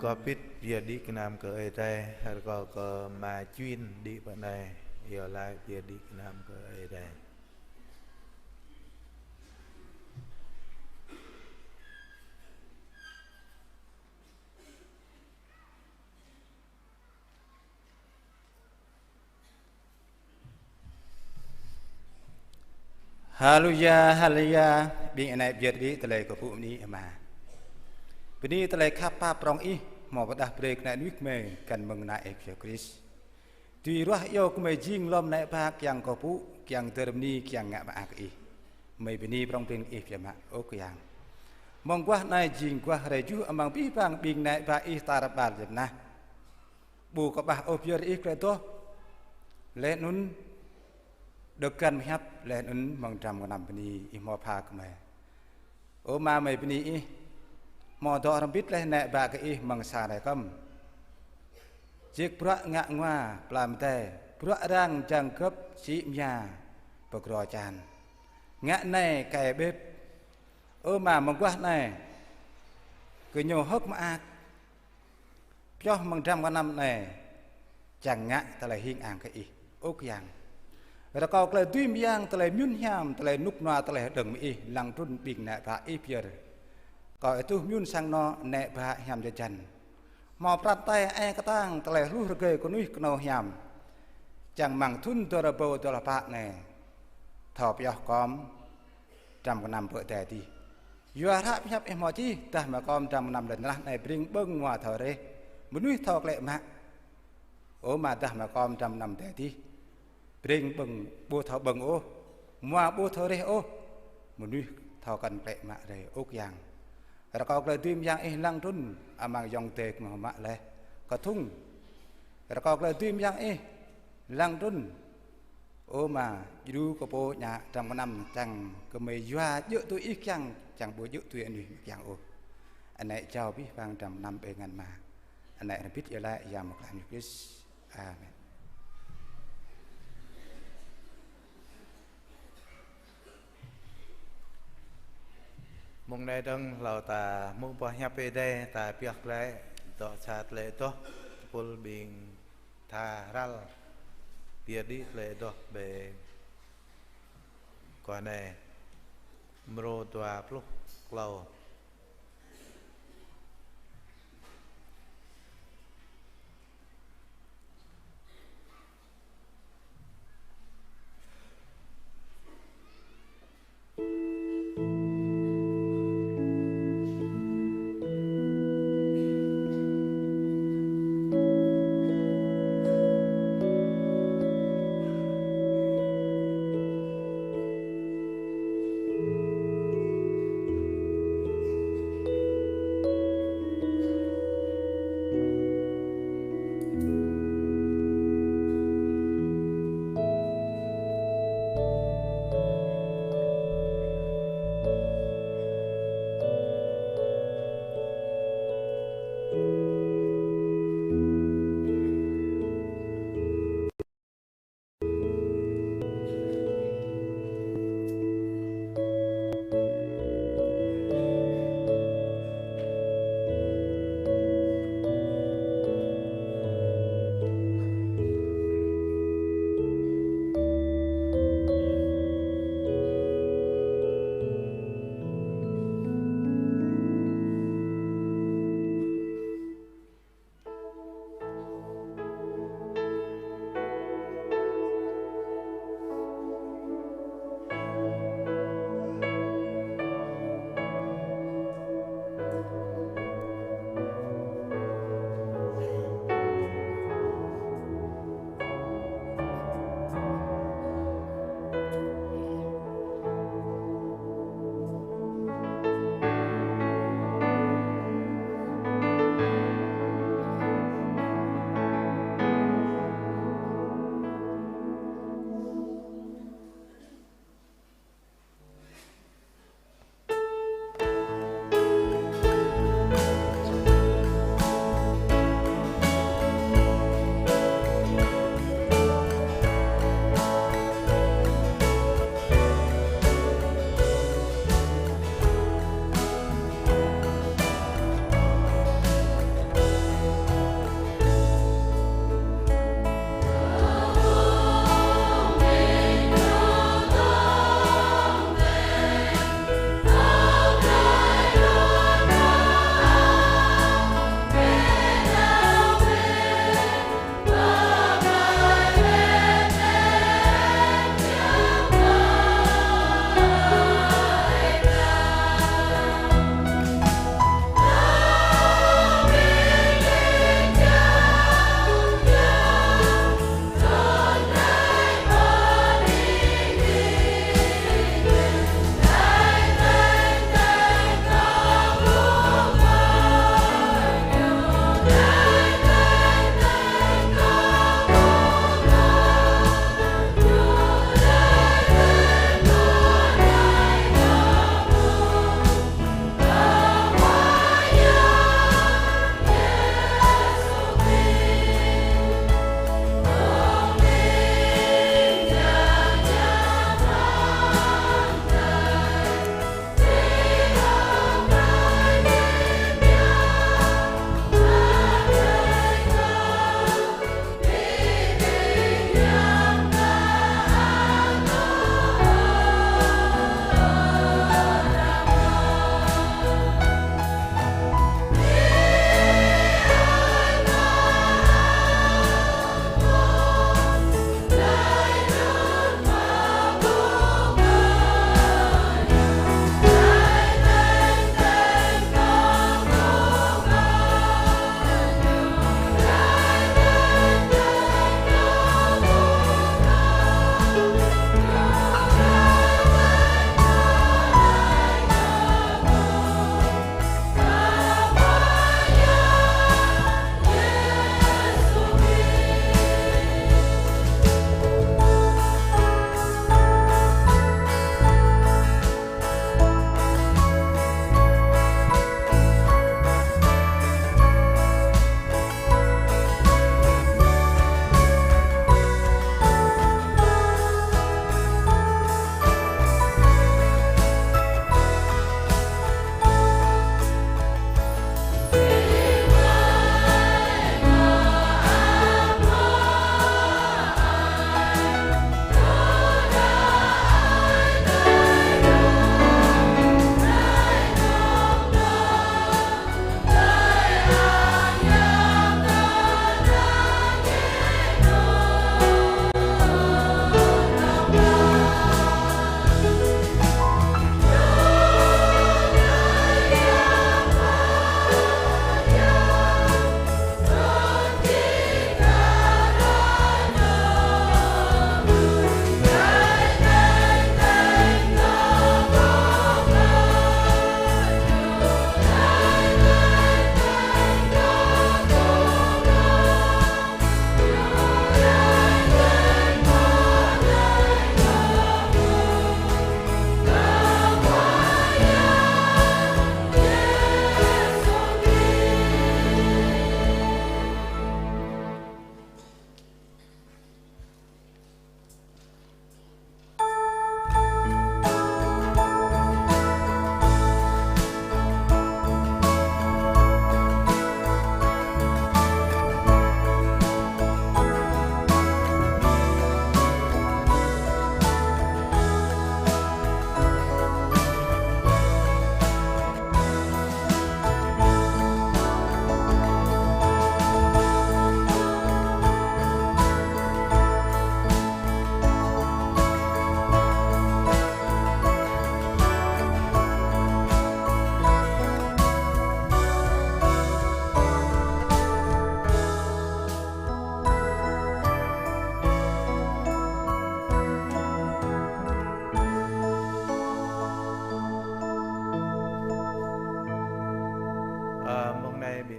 Kâo pĭt pơyơr đĭ gơnam kơ Ơi Adai, rơkâo kơ Ama Chuyên đĭ pơ anai, iâu laĭ pơyơr đĭ gơnam kơ Ơi Adai. Haleluya, haleluya. Ƀing anai pơyơr đĭ tơlơi kơkuh bơni Ama. Bơni tơlơi khăp pap prŏng Ih, hmâo pơdah brơi kơ ană mơnuih gơmơi găn mơ̆ng ană Ih Yêsu Krist. Tui ruah iâu gơmơi jing lŏm ană bă kiăng kơkuh, kiăng dơr bơni, kiăng ngă mơak kơ Ih. Gơmơi bơni prŏng prin Ih biă mă, ơ Khua Yang. Mơguah anai jing guah hrơi tơjuh amăng abih bang ƀing ană bă Ih tar ƀar lŏm tơnah. Ƀu kơƀah ôh pơyơr Ih tơlơi adoh. Laih anŭn đơ̆k găn pơhiăp, laih anŭn mơ̆ng dram gơnam bơni Ih hmâo pha kơ gơmơi. Ơ Ama, gơmơi bơni Ih, hmâo dŏ hrŏm hơbĭt laih ană bă kơ Ih mơ̆ng sa hrơi kơm. Čik bruă ngă ngua, pla mơdai, bruă arăng jang gơ̆p, sĭ mơya, pơgrô čan. Ngă anai kai bếp. Ơ Ama, mơguah anai, kơ ñu hơ̆k mơak, pioh mơ̆ng dram gơnam anai, čang ngă tơlơi hing ang kơ Ih, ơ Khua Yang. Rơkâo tơlơi dưi mơyang, tơlơi mơyun hiam, tơlơi rơnŭk rơnua, tơlơi hơđơ̆ng mơ̆ng Ih, lăng trŭn ƀing ană bă Ih pơyơr. Kâo ih tuh mơyun sang anŏ ană bă hiam jơjăn. Hmâo pran tai ai kơtang, tơlơi hluh rơgơi kơnuih kơnâo hiam. Čang amăng thŭn dua rơbâo dua pluh pă anai, thâo pioh kŏm dram gơnam pơ adai adih. Yua hră pơhiăp Ih hmâo čih, dah mă kŏm dram gơnam lŏn tơnah anai, pring ƀơ̆ng, mua thâo reh, mơnuih thâo klĕ mă. Ơ Ama, dah mă kŏm dram gơnam adai adih, pring ƀơ̆ng, ƀu thâo ƀơ̆ng ôh, mua ƀu thâo reh ôh, mơnuih thâo kăn klĕ mă rai, ơ Khua Yang. Rơkâo tơlơi dưi mơyang Ih lăng trŭn amăng ayŏng adơi gơmơi hmâo mă laih kơthŭng. Rơkâo tơlơi dưi mơyang Ih lăng trŭn, ơ Ama, djru kơ pô ngă dram gơnam, čang gơmơi yua djơ̆ tui Ih kiăng, čang ƀu djơ̆ tui anih kiăng ôh. Anai jao abih bang dram gơnam ƀơi ngăn Ama. Anai hrŏm hơbĭt iâu laĭ Yang Mơ̆ng Klă Yêsu Krist. Amen. Mông anai dơ̆ng hlâo ta mông boh hiăp Ơi Adai, ta pioh glaĭ dŏ sa tơlơi adoh, tơpul ƀing tha hrăl pơyơr đĭ tơlơi adoh ƀơi guah anai, mrô dua pluh klâo.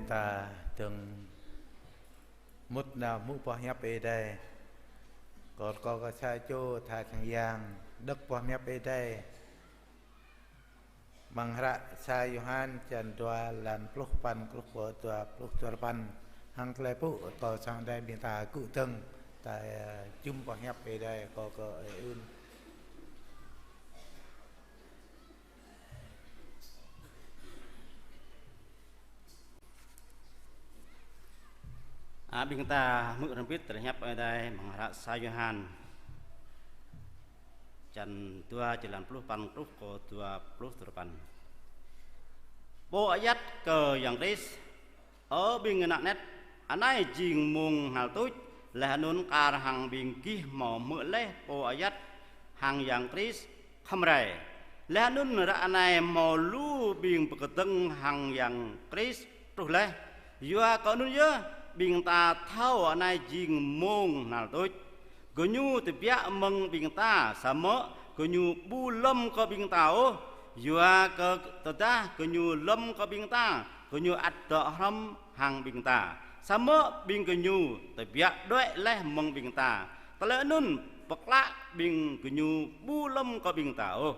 Ta dơ̆ng mŭt nao hmư̆ boh hiăp Ơi Adai. Kâo, kâo, kâo sa čô tha čang yang đŏk boh hiăp Ơi Adai. Amăng hră sa Yôhan čăn dua, lan pluh păn truh pơ dua pluh duapăn. Hăng tơlơi pŭ kâo čang đai ƀing ta gŭ dơ̆ng, ta, ơ, jum boh hiăp Ơi Adai, kâo kơ ơi ưn. A, ƀing ta hmư̆ hrŏm hơbĭt tơlơi hiăp Ơi Adai amăng hră sa Yôhan čăn dua, jơlan pluh păn truh kơ dua pluh duapăn. Pô ayăt kơ Yang Krist, ơ ƀing ană anet, anai jing mông hnal tuč, laih anŭn kar hăng ƀing gih hmâo hmư̆ laih pô ayăt hăng Yang Krist khŏm rai. Laih anŭn ră anai hmâo lu ƀing pơkơdơ̆ng hăng Yang Krist truh laih. Yua kơ anŭn yơh ƀing ta thâo anai jing mông hnal tuč. Gơñu tơbiă mơ̆ng ƀing ta, samơ̆ gơñu ƀu lŏm kơ ƀing ta ôh. Yua kơ tơdah gơñu lŏm kơ ƀing ta, gơñu ăt dŏ hrŏm hăng ƀing ta, samơ̆ ƀing gơñu tơbiă đuaĭ laih mơ̆ng ƀing ta. Tơlơi anŭn pơklă ƀing gơñu ƀu lŏm kơ ƀing ta ôh.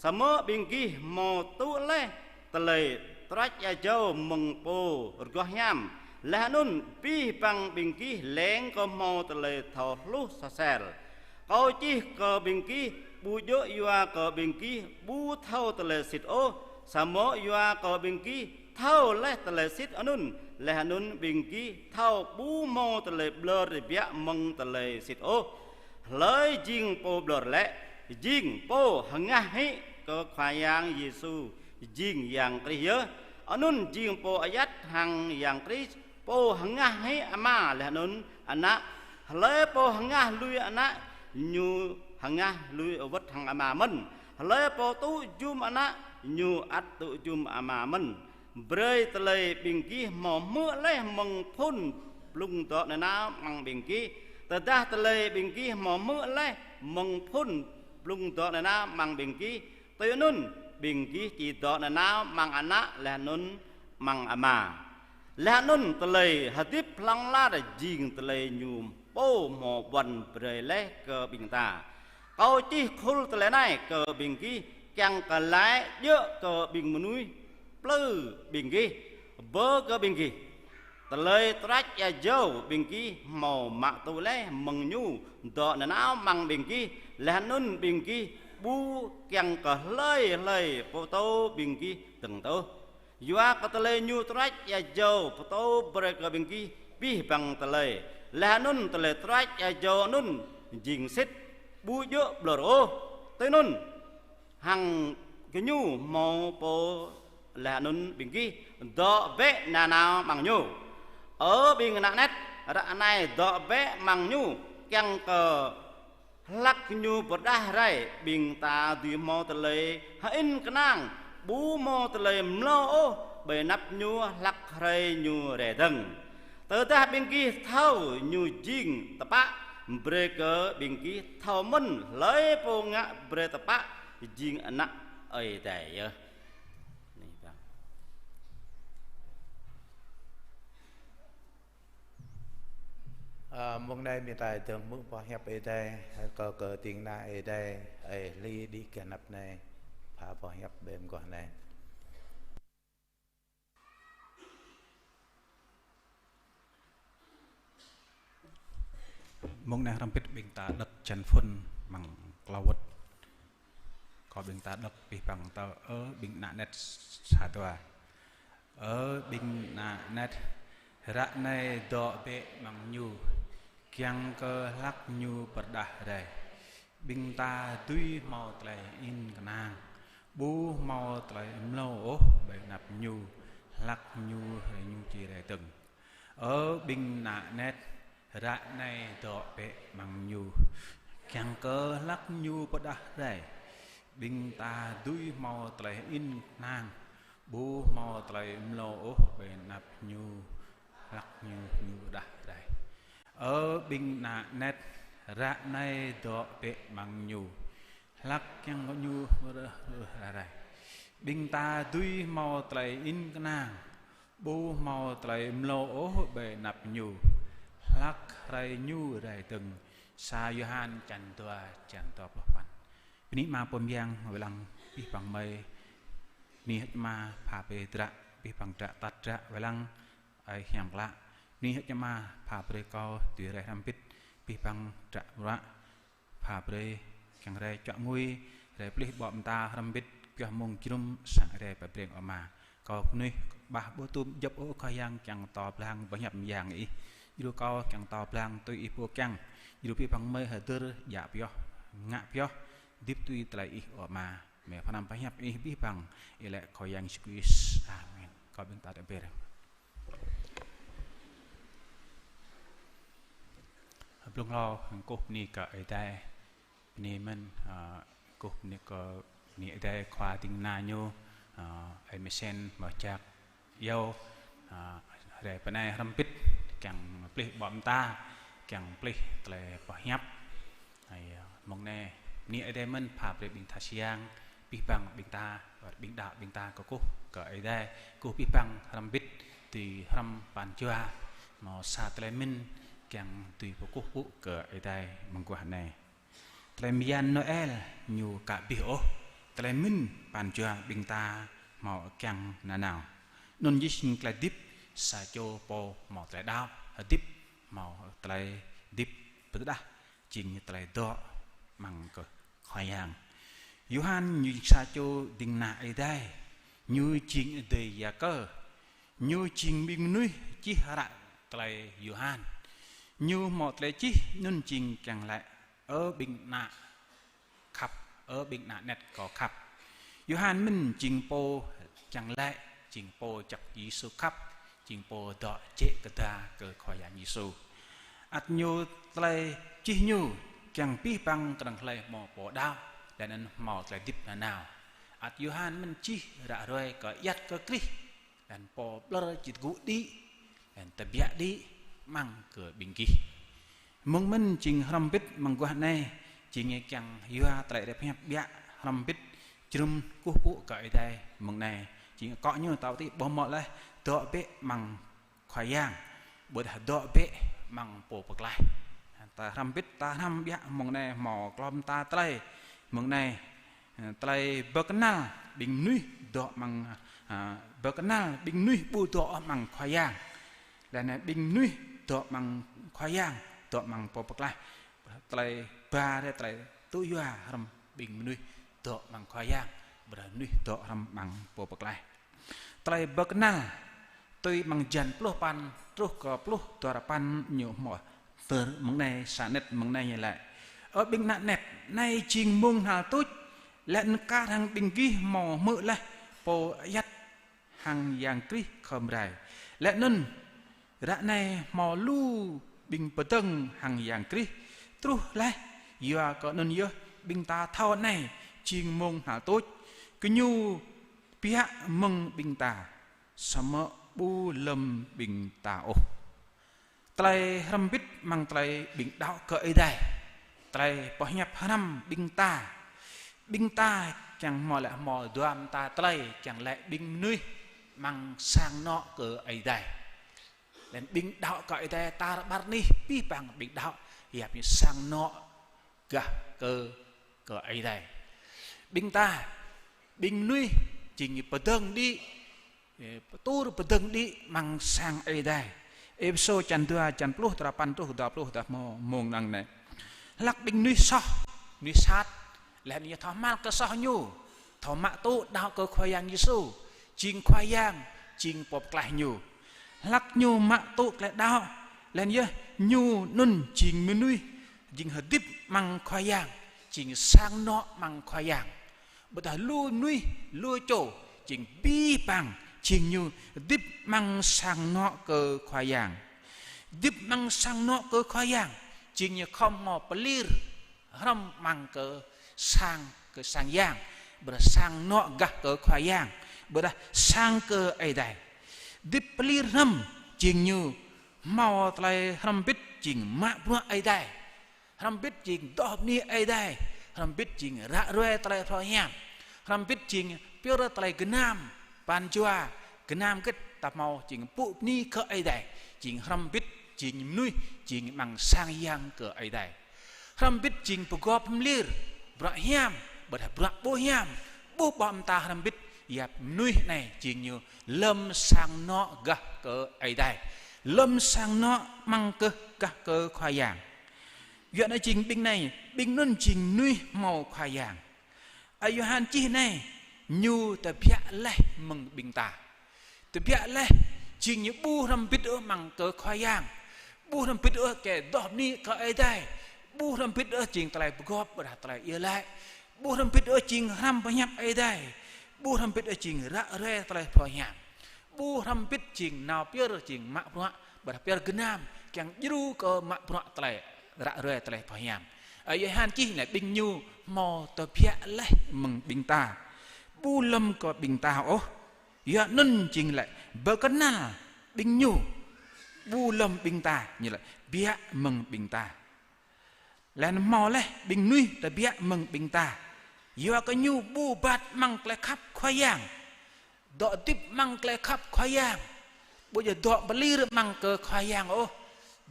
Samơ̆ ƀing gih hmâo tŭ laih tơlơi trăč ia jâo mơ̆ng Pô rơgoh hiam, laih anŭn abih bang ƀing gih leng kơ hmâo tơlơi thâo hluh soh sel. Kâo čih kơ ƀing gih ƀu djơ̆ yua kơ ƀing gih ƀu thâo tơlơi sĭt ôh, samơ̆ yua kơ ƀing gih thâo laih tơlơi sĭt anŭn, laih anŭn ƀing gih thâo ƀu hmâo tơlơi ƀlŏr tơbiă mơ̆ng tơlơi sĭt ôh. Hlơi jing pô ƀlŏr lĕ? Jing pô hơngah hĭ kơ Khua Yang Yêsu jing Yang Krist yơh. Anŭn jing pô ayăt hăng Yang Krist, pô hơngah hĭ Ama laih anŭn Ană. Hlơi pô hơngah lui Ană, ñu hơngah lui wơ̆t hăng Ama mơ̆n. Hlơi pô tŭ jum Ană, ñu ăt tŭ jum Ama mơ̆n. Brơi tơlơi ƀing gih hmâo hmư̆ laih mơ̆ng phŭn blung dŏ nanao amăng ƀing gih. Tơdah tơlơi ƀing gih hmâo hmư̆ laih mơ̆ng phŭn blung dŏ nanao amăng ƀing gih, tui anŭn ƀing gih či dŏ nanao amăng Ană laih anŭn amăng Ama. Laih anŭn tơlơi hơdip hlŏng lar jing tơlơi Ñu pô hmâo ƀuăn brơi laih kơ ƀing ta. Kâo čih khul tơlơi anai kơ ƀing gih, kiăng kơ laĭ djơ̆ kơ ƀing mơnuih plư ƀing gih, bơ kơ ƀing gih. Tơlơi trăč ia jâo ƀing gih hmâo mă tŭ laih mơ̆ng Ñu dŏ nanao amăng ƀing gih, laih anŭn ƀing gih ƀu kiăng kơ hlơi hlơi pơtô ƀing gih dơ̆ng tôh. Yua kơ tơlơi Ñu trăč ia jâo pơtô brơi kơ ƀing gih abih bang tơlơi. Laih anŭn tơlơi trăč ia jâo anŭn jing sĭt, ƀu djơ̆ ƀlŏr ôh. Tui anŭn hăng gơñu hmâo pô laih anŭn ƀing gih dŏ bĕ nanao amăng Ñu. Ơ ƀing ană anet, ră anai dŏ bĕ amăng Ñu, kiăng kơ hlăk Ñu pơrơđah rai, ƀing ta dưi hmâo tơlơi hơĭn kơnang, ƀu hmâo tơlơi mlâo ôh ƀơi anăp Ñu hlăk hrơi Ñu rai dơ̆ng. Tơdah ƀing gih thâo Ñu jing tơpă, brơi kơ ƀing gih thâo mơ̆n hlơi pô ngă brơi tơpă jing ană Ơi Adai yơh. Ơ, mông anai ƀing ta dơ̆ng hmư̆ boh hiăp Ơi Adai, kâo kơ ding kơna Ơi Adai, Ơi Hli đĭ kơ anăp anai, pha boh hiăp ƀơi mơguah anai. Mông anai hrŏm hơbĭt ƀing ta đŏk čăn phŭn amăng klâo wơ̆t. Kơ ƀing ta đŏk abih bang tơ: Ơ ƀing ană anet sa dua. Ơ ƀing ană anet, ră anai dŏ bĕ amăng Ñu, kiăng kơ hlăk Ñu pơrơđah rai. Ƀing ta dưi hmâo tơlơi hơĭn kơnang, ƀu hmâo tơlơi mlâo ôh ƀơi anăp Ñu hlăk Ñu hrơi Ñu či rai dơ̆ng. Ơ ƀing ană anet, ră anai dŏ bĕ amăng Ñu, kiăng kơ hlăk Ñu pơrơđah rai. Ƀing ta dưi hmâo tơlơi hơĭn kơnang, ƀu hmâo tơlơi mlâo ôh ƀơi anăp Ñu hlăk Ñu, Ñu pơrơđah rai. Ơ ƀing ană anet, ră anai dŏ bĕ amăng Ñu, hlăk kiăng kơ Ñu pơrơđah rai. Ƀing ta dưi hmâo tơlơi hơĭn kơnang, ƀu hmâo tơlơi mlâo ôh ƀơi anăp ñu, hlăk hrơi ñu rai dơ̆ng. Sa Yôhan čăn dua, čăn dua pluh păn. Bơni Ama pô mơyang wai lăng abih bang gơmơi. Bơni hơ̆k Ama pha brơi dră, abih bang dră tăt dră wai lăng Ơi Hiam Klă. Bơni hơ̆k Ama pha brơi kâo dưi rai hrŏm hơbĭt abih bang dră bruă. Pha brơi kiăng rai čuă ngui, rai pơplih ƀô̆ mơta hrŏm hơbĭt pioh mông jơnum sang rai pơbreng Ama. Kâo kơnuih bah ƀu tŭ djŏp ôh Khua Yang kiăng pơtô blang boh hiăp mơyang Ih. Djru kâo kiăng pơtô blang tui Ih pô kiăng. Djru abih bang gơmơi hơdơr djă pioh, ngă pioh, hơdip tui tơlơi Ih ơ Ama. Mơ̆ pơhrăm pơhiăp Ih abih bang, ih lĕ Khua Yang Yêsu Krist. Amen. Kâo ƀing ta đa ƀer. Blung hlâo, kơkuh bơni kơ Ơi Adai. Bơni mơ̆n, ơ, kơkuh bơni kơ bơni Ơi Adai Khua ding kơna ñu, ơ, Ơi Mơsen mơ̆ jak yơh, ơ, hrơi pơ anai hrŏm hơbĭt, kiăng pơplih ƀô̆ mơta, kiăng pơplih tơlơi pơhiăp. Ơi, ơ, mông anai, bơni Ơi Adai mơ̆n pha brơi ƀing tha siang, abih bang ƀing ta, ƀing đaŏ ƀing ta kơkuh kơ Ơi Adai, kơkuh abih bang hrŏm hơbĭt, tui hrŏm pran jua, hmâo sa tơlơi mĭn, kiăng tui pơkơkuh pơpŭ kơ Ơi Adai mơguah anai. Tơlơi bơyan Noel ñu ka abih ôh, tơlơi mĭn pran jua ƀing ta hmâo kiăng nanao. Anŭn yơh jing tơlơi hơdip sa čô pô hmâo tơlơi đaŏ, hơdip hmâo tơlơi hơdip pơtơđah, jing tơlơi dŏ amăng kơ Khua Yang. Yôhan ñu jing sa čô ding kơna Ơi Adai, ñu jing adơi Yakơ, ñu jing ƀing mơnuih čih hră tơlơi Yôhan. Ñu hmâo tơlơi čih anŭn jing kiăng laĭ: Ơ ƀing ană khăp, ơ ƀing ană anet kâo khăp. Yôhan mơ̆n jing pô kiăng laĭ, jing pô jak Yêsu khăp, jing pô dŏ jĕ kơda kơ Khua Yang Yêsu. Ăt ñu tơlơi čih ñu kiăng abih bang kơnơ̆ng hlơi hmâo pô đaŏ, laih anŭn hmâo tơlơi hơdip nanao. Ăt Yôhan mơ̆n čih ră ruai kơ ayăt kơ Krist, laih anŭn pô ƀlŏr či tơgŭ đĭ, laih anŭn tơbiă đĭ amăng kơ ƀing gih. Mơ̆ng mơ̆n jing hrŏm hơbĭt mơguah anai, jing kiăng yua tơlơi rai pơhiăp biă hrŏm hơbĭt, jơnum kơkuh pơpŭ kơ Ơi Adai mơ̆ng anai. Jing akŏ ñu tao tĭ ƀu hmâo laih dŏ bĕ amăng Khua Yang, ƀôdah dŏ bĕ amăng Pô Pơklaih. Ta hrŏm hơbĭt, ta hrăm biă mơ̆ng anai hmâo klom ta tơlơi mơ̆ng anai. Tơlơi pơkơnăl ƀing mơnuih dŏ amăng, ơ, pơkơnăl ƀing mơnuih ƀu dŏ amăng Khua Yang. Laih anŭn ƀing mơnuih dŏ amăng Khua Yang, dŏ amăng Pô Pơklaih. Tơlơi ba rai tơlơi tŭ yua hrŏm ƀing mơnuih dŏ amăng Khua Yang, ƀôdah mơnuih dŏ hrŏm amăng Pô Pơklaih. Tơlơi pơkơnăl tui amăng jăn pluh păn truh kơ pluh duarơpăn ñu hmâo tơlơi mơ̆ng anai, sa anet mơ̆ng anai ñu laĭ: Ơ ƀing ană anet, anai jing mông hnal tuč, laih anŭn kar hăng ƀing gih hmâo hmư̆ laih pô ayăt hăng Yang Krist khŏm rai. Laih anŭn ră anai hmâo lu ƀing pơdơ̆ng hăng Yang Krist truh laih, yua kơ anŭn yơh ƀing ta thâo anai jing mông hnal tuč. Gơñu biă mơ̆ng ƀing ta, samơ̆ ƀu lơ̆m ƀing ta ôh. Tơlơi hrŏm hơbĭt amăng tơlơi ƀing đaŏ kơ Ơi Adai. Tơlơi pơhiăp hrăm ƀing ta. Ƀing ta kiăng hmâo lĕ hmâo dua mơta tơlơi, kiăng lĕ ƀing mơnuih amăng sang anŏ kơ Ơi Adai. Laih anŭn ƀing đaŏ kơ Ơi Adai tar ƀar anih abih bang ƀing đaŏ, yap ñu sang anŏ gah kơ, kơ Ơi Adai. Ƀing ta, ƀing mơnuih jing pơdơ̆ng đĭ, ơ, pơtur pơdơ̆ng đĭ amăng sang Ơi Adai. Êphêsô čăn dua, čăn pluh duarơpăn truh dua pluh dah mông, mông năng anai. Hlăk ƀing mơnuih soh, mơnuih sat, laih anŭn ñu thâo hmăl kơ soh ñu, thâo mă tŭ đaŏ kơ Khua Yang Yêsu, jing Khua Yang, jing Pô Pơklaih ñu. Hlăk ñu mă tŭ tơlơi đaŏ, laih anŭn yơh ñu anŭn jing mơnuih, jing hơdip amăng Khua Yang, jing sang anŏ amăng Khua Yang. Ƀôdah lu mơnuih, lu čô, jing abih bang, jing ñu hơdip amăng sang anŏ kơ Khua Yang. Hơdip amăng sang anŏ kơ Khua Yang, jing ñu khŏm hmâo pơlir hrŏm amăng kơ sang, kơ sang yang, ƀôdah sang anŏ gah kơ Khua Yang, ƀôdah sang kơ Ơi Adai. Hơdip pơlir hrŏm, jing ñu hmâo tơlơi hrŏm hơbĭt, jing mă bruă Ơi Adai. Hrŏm hơbĭt jing dŏ bơni Ơi Adai. Hrŏm hơbĭt jing ră ruai tơlơi phrâo hiam. Hrŏm hơbĭt jing pioh tơlơi gơnam, pran jua, gơnam hơget ta hmâo jing pŭ bơni kơ Ơi Adai, jing hrŏm hơbĭt, jing mơnuih, jing amăng sang yang kơ Ơi Adai. Hrŏm hơbĭt jing pơgop pơlir bruă hiam, ƀôdah bruă ƀu hiam, ƀu ƀô̆ mơta hrŏm hơbĭt, yap mơnuih anai jing ñu lơ̆m sang anŏ gah kơ Ơi Adai, lơ̆m sang anŏ amăng kơ gah kơ Khua Yang. Yua anŭn jing ƀing anai, ƀing anŭn jing mơnuih hmâo Khua Yang. Ơi Yôhan čih anai, ñu tơbiă laih mơ̆ng ƀing ta. Tơbiă laih, jing ñu ƀu hrŏm hơbĭt ôh amăng kơ Khua Yang. Ƀu hrŏm hơbĭt ôh kơ adoh bơni kơ Ơi Adai. Ƀu hrŏm hơbĭt ôh jing tơlơi pơgop ƀôdah tơlơi iâu laĭ. Ƀu hrŏm hơbĭt ôh jing hrăm pơhiăp Ơi Adai. Ƀu hrŏm hơbĭt ôh jing ră ruai tơlơi pơhiăp. Ƀu hrŏm hơbĭt jing nao pơyơr jing mă bruă, ƀôdah pơyơr gơnam, kiăng djru kơ mă bruă tơlơi, ră ruai tơlơi pơhiăp. Ơi Yôhan čih lĕ ƀing ñu hmâo tơbiă laih mơ̆ng ƀing ta. Ƀu lơ̆m kơ ƀing ta ôh. Yua anŭn jing lĕ pơkơnăl ƀing ñu. Ƀu lơ̆m ƀing ta, ñu lĕ biă mơ̆ng ƀing ta. Laih anŭn hmâo laih ƀing mơnuih tơbiă mơ̆ng ƀing ta. Yua kơ ñu ƀu rơbat amăng tơlơi khăp Khua Yang. Dŏ hơdip amăng tơlơi khăp Khua Yang. Ƀu djơ̆ dŏ pơlir amăng kơ Khua Yang ôh.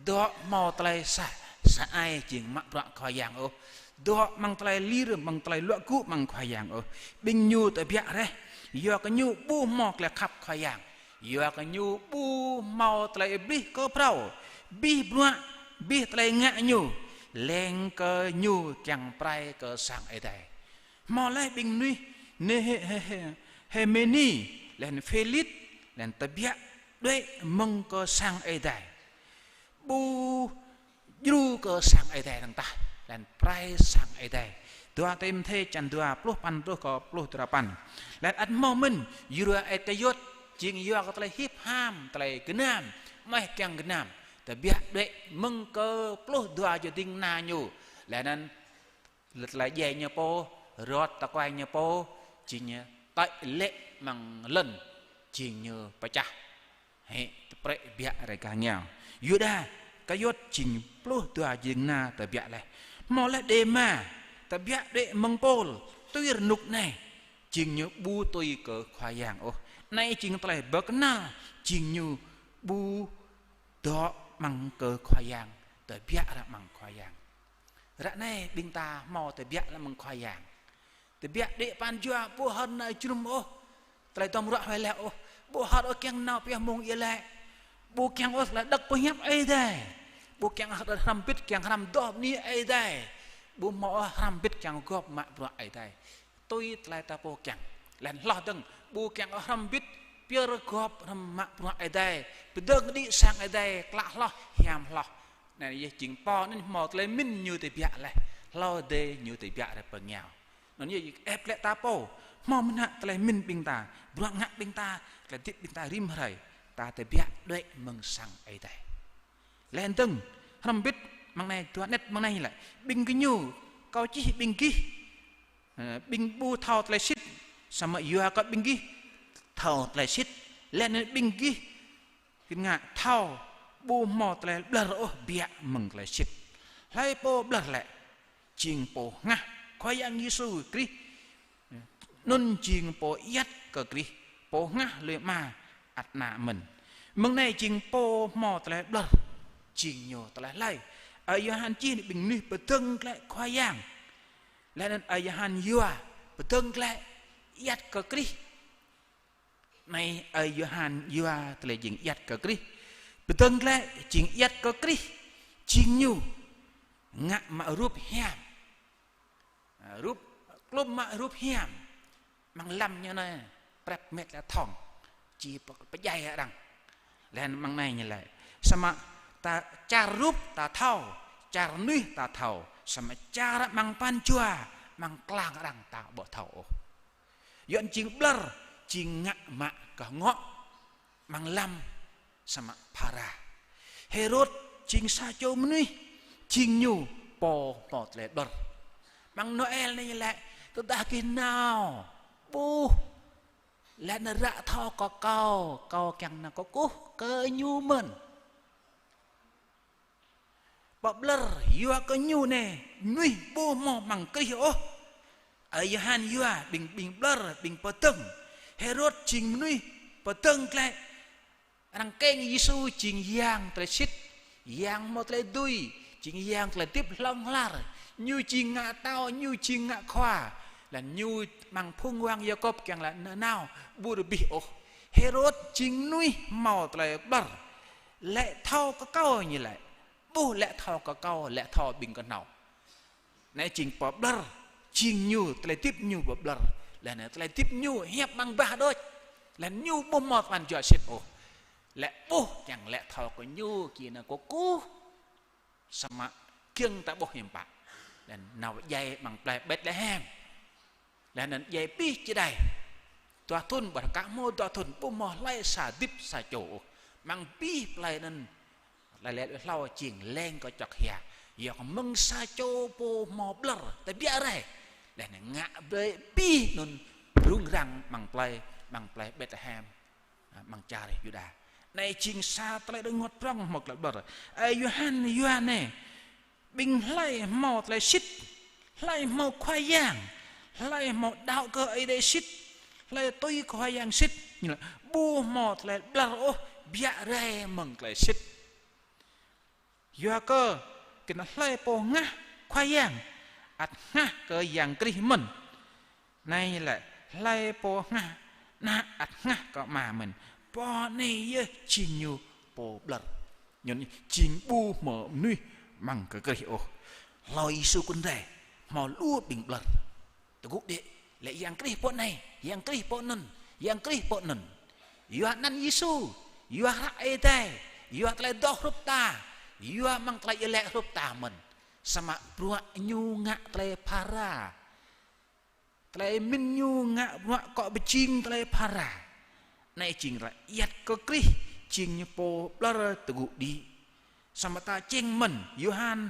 Dŏ hmâo tơlơi sa, sa ai jing mă bruă Khua Yang ôh. Dŏ amăng tơlơi lir, amăng tơlơi luă gŭ amăng Khua Yang ôh. Ƀing ñu tơbiă laih. Yua kơ ñu ƀu hmâo tơlơi khăp Khua Yang. Yua kơ ñu ƀu hmâo tơlơi abih kơ phrâo, abih bruă, abih tơlơi ngă ñu, leng kơ ñu kiăng pơrai kơ sang Ơi Adai. Hmâo laih ƀing mơnuih, Nê Hê, Hê, Hê, Hêmêni, laih anŭn Phêlith, laih anŭn tơbiă đuaĭ mơ̆ng kơ sang Ơi Adai. Ƀu djru kơ sang Ơi Adai dơ̆ng tah, laih anŭn pơrai sang Ơi Adai. Dua Timôthê čăn dua pluh păn truh kơ pluh duapăn. Laih anŭn ăt hmâo mơ̆n, yua ĕt kơyuăt, jing yua kơ tơlơi hip ham, tơlơi gơnam, mơ̆ kiăng gơnam. Tơbiă đuaĭ mơ̆ng kơ pluh dua jơding kơna ñu. Laih anŭn tơlơi djai ñu pô, rơ̆t tơkuai ñu pô, jing ñu tơlơi lĕ amăng lŏn, jing ñu pơčah. Hĭ, tơprĕ biă rơgah ngiao. Yuđa, kơyuăt jing pluh dua jing kơna tơbiă laih. Hmâo laih Đêma, tơbiă đuaĭ mơ̆ng Pôl, tui rơnŭk anai. Jing ñu ƀu tui kơ Khua Yang ôh. Anai jing tơlơi pơkơnăl, jing ñu ƀu dŏ amăng kơ Khua Yang, tơbiă ră amăng Khua Yang. Ră anai ƀing ta hmâo tơbiă lăm mơ̆ng Khua Yang. Tơbiă đĭ pran jua ƀu hơ̆t nao jơnum ôh. Tơlơi tŏm ruă huai lĕ ôh. Ƀu hơ̆t ôh kiăng nao pioh mông iâu laĭ. Ƀu kiăng ôh tơlơi đŏk pơhiăp Ơi Adai. Ƀu kiăng ôh hrăm bĭt kiăng hrăm adoh bơni Ơi Adai. Ƀu hmâo ôh hrăm bĭt kiăng gŏp mă bruă Ơi Adai. Tui tơlơi ta pô kiăng. Laih anŭn hloh dơ̆ng, ƀu kiăng ôh hrăm bĭt, pioh rơgŏp hrăm mă bruă Ơi Adai. Pơdơ̆ng đĭ sang Ơi Adai, klă hloh, hiam hloh. Anai yơh jing pô anŭn hmâo tơlơi mĭn ñu tơbiă laih. Hlâo dêh ñu tơbiă ră pơ ngiao. Anŭn yơh ĕp lĕ ta pô. Hmâo mơnă tơlơi mĭn ƀing ta, bruă ngă ƀing ta, tơlơi hơdip ƀing ta rĭm hrơi. Ta tơbiă đuaĭ mơ̆ng sang Ơi Adai. Laih anŭn dơ̆ng, hrăm bĭt, amăng anai dua anet amăng anai lĕ. Ƀing gơñu, kâo čih ƀing gih. Ơ, ƀing ƀu thâo tơlơi sĭt, samơ̆ yua kơ ƀing gih thâo tơlơi sĭt, laih anŭn ƀing gih, gih ngă thâo, ƀu hmâo tơlơi ƀlŏr ôh biă mơ̆ng tơlơi sĭt. Hlơi pô ƀlŏr lĕ, jing pô hngah Khua Yang Yêsu Krist, anŭn jing pô ayăt kơ Krist, pô hngah lui Ama ăt ană mơ̆n. Mơ̆ng anai jing pô hmâo tơlơi ƀlŏr, jing ñu tơlơi hlơi. Ơi Yôhan čih anŭn ƀing mơnuih pơdơ̆ng glaĭ Khua Yang. Laih anŭn Ơi Yôhan yua pơdơ̆ng glaĭ ayăt kơ Krist. Anai Ơi Yôhan yua tơlơi jing ayăt kơ Krist. Pơdơ̆ng glaĭ jing ayăt kơ Krist. Jing ñu ngă mă rup hiam. Rup, klum mă rup hiam. Amăng lăm ñu anai, prep met lĕ thŏng. Či pơ-, pơdjai arăng. Laih anŭn amăng anai ñu laĭ. Samơ̆ ta čar rup ta thâo, čar mơnuih ta thâo, samơ̆ čar amăng pran jua, amăng klang arăng ta ƀu thâo ôh. Yua anŭn jing ƀlŏr, jing ngă mă kơ ngŏ, amăng lăm, samơ̆ phara. Hêrôd jing sa čô mơnuih, jing ñu pô hmâo tơlơi ƀlŏr. Amăng Noel anai ñu laĭ, tơdah gih nao, ƀuh, laih anŭn ră thâo kơ kâo, kâo kiăng nao kơkuh kơ ñu mơ̆n. Pơƀlŏr yua kơ ñu anai, mơnuih ƀu hmâo amăng Krist ôh. Ơi Yôhan yua ƀing, ƀing ƀlŏr, ƀing pơdơ̆ng. Hêrôd jing mơnuih pơdơ̆ng glaĭ. Arăng kiăng Yêsu jing Yang tơlơi sĭt, Yang hmâo tơlơi dưi, jing Yang tơlơi hơdip hlŏng lar. Ñu jing ngă tâo, ñu jing ngă khua. Laih anŭn ñu amăng phung wang Yakôb kiăng laĭ nanao, ƀu rơbih ôh. Hêrôd jing mơnuih hmâo tơlơi ƀlŏr. Laĭ thâo kơ kâo ñu laĭ. Ƀuh laĭ thâo kơ kâo, laĭ thâo ƀing kơhnâo. Anai jing pô ƀlŏr, jing ñu, tơlơi hơdip ñu pô ƀlŏr. Laih anŭn tơlơi hơdip ñu hiăp amăng bah đôč. Laih anŭn ñu ƀu hmâo tơpăn jua sĭt ôh. Laĭ ƀuh kiăng laĭ thâo kơ ñu kiăng nao kơkuh. Samơ̆ kiăng ta ƀuh hiư̆m pă. Laih anŭn nao djai amăng plei Betlehem. Laih anŭn djai abih čơđai. Dua thŭn, ƀôdah aka hmâo dua thŭn, ƀu hmâo hlơi sa hơdip sa čô ôh. Amăng abih plei anŭn, laĭ laĭ hlâo jing leng kơ čŏk hia. Yua kơ mơ̆ng sa čô pô hmâo ƀlŏr, tơbiă rai. Laih anŭn ngă brơi abih anŭn rŭng răng amăng plei, amăng plei Betlehem, amăng čar Yuđa. Anai jing sa tơlơi rơngot prŏng hmâo tơlơi ƀlŏr. Ơ Yôhan, Yôhan anai, ƀing hlơi hmâo tơlơi sĭt, hlơi hmâo Khua Yang, hlơi hmâo đaŏ kơ Ơi Adai sĭt, hlơi tui Khua Yang sĭt, ñu laĭ ƀu hmâo tơlơi ƀlŏr ôh, biă rai mơ̆ng tơlơi sĭt. Yua kơ, kơnơ̆ng hlơi pô hngah Khua Yang, ăt hngah kơ Yang Krist mơ̆n. Anai lĕ, hlơi pô hngah Ană ăt hngah kơ Ama mơ̆n. Pô anai yơh jing ñu pô ƀlŏr. Ñu anai jing ƀu hmâo mơnuih amăng kơ Krist ôh. Hlâo Yêsu kơ rai, hmâo lu ƀing ƀlŏr. Tơgŭ đĭ, lĕ Yang Krist pô anai, Yang Krist pô anŭn, Yang Krist pô anŭn. Yua anăn Yêsu, yua hră Ơi Adai, yua tơlơi adoh hrup ta, yua amăng tơlơi iâu laĭ hrup ta mơ̆n. Samơ̆ bruă ñu ngă tơlơi phara. Tơlơi mĭn ñu ngă bruă akŏ pơjing tơlơi phara. Anai jing ră ayăt kơ Krist, jing ñu pô ƀlŏr tơgŭ đĭ. Samơ̆ ta čeng mơ̆n, Yôhan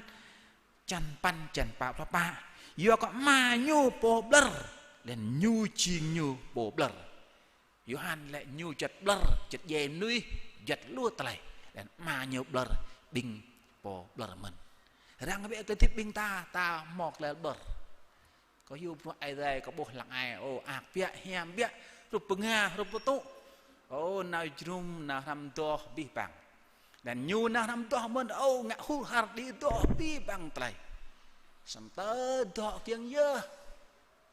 črăn păn, črăn pă pluh pă. Yua kơ Ama ñu pô ƀlŏr, laih anŭn ñu jing ñu pô ƀlŏr. Yôhan laĭ ñu juăt ƀlŏr, juăt djai mơnuih, juăt lu tơlơi. Laih anŭn Ama ñu ƀlŏr, ƀing pô ƀlŏr mơ̆n. Răng bĕ tơlơi hơdip ƀing ta, ta hmâo tơlơi ƀlŏr. Kâo hyu bruă Ơi Adai, kâo ƀuh lăng ai, ô, ak biă, hiam biă, hrup bơnga, hrup pơtŭ. Ô, nao jơnum, nao hrăm adoh abih bang. Laih anŭn ñu nao hrăm adoh mơ̆n, ô, ngă hur har đĭ adoh abih bang tơlơi. Samơ̆ tơl dŏ kiăng yơh.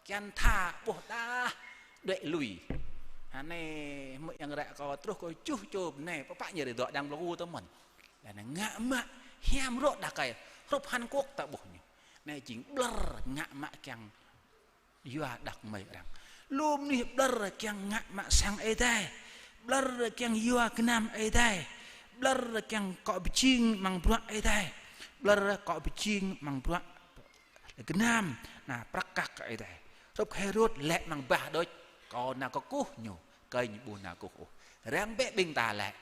Kiăng tha ƀuh đah đuaĭ lui. Anai hmư̆ yang ră kâo truh kơ tơjuh čô bơnai, pơpă ñu rai dŏ đang pơlô tơ mơ̆n. Laih anŭn ngă mă hiam rŏ đah rơkơi, hrup Hàn Quốc ta ƀuh ñu. Anai jing ƀlŏr ngă mă kiăng yua đah kơmơi arăng. Lu mơnuih ƀlŏr kiăng ngă mă sang Ơi Adai. Ƀlŏr kiăng yua gơnam Ơi Adai. Ƀlŏr kiăng akŏ pơjing amăng bruă Ơi Adai. Ƀlŏr akŏ pơjing amăng bruă gơnam, nao prăk kăk kơ Ơi Adai. Hrup Hêrôd laĭ amăng bah đôč, kâo nao kơkuh ñu, kơ ñu ƀu nao kơkuh ôh. Răng bĕ ƀing ta laĭ.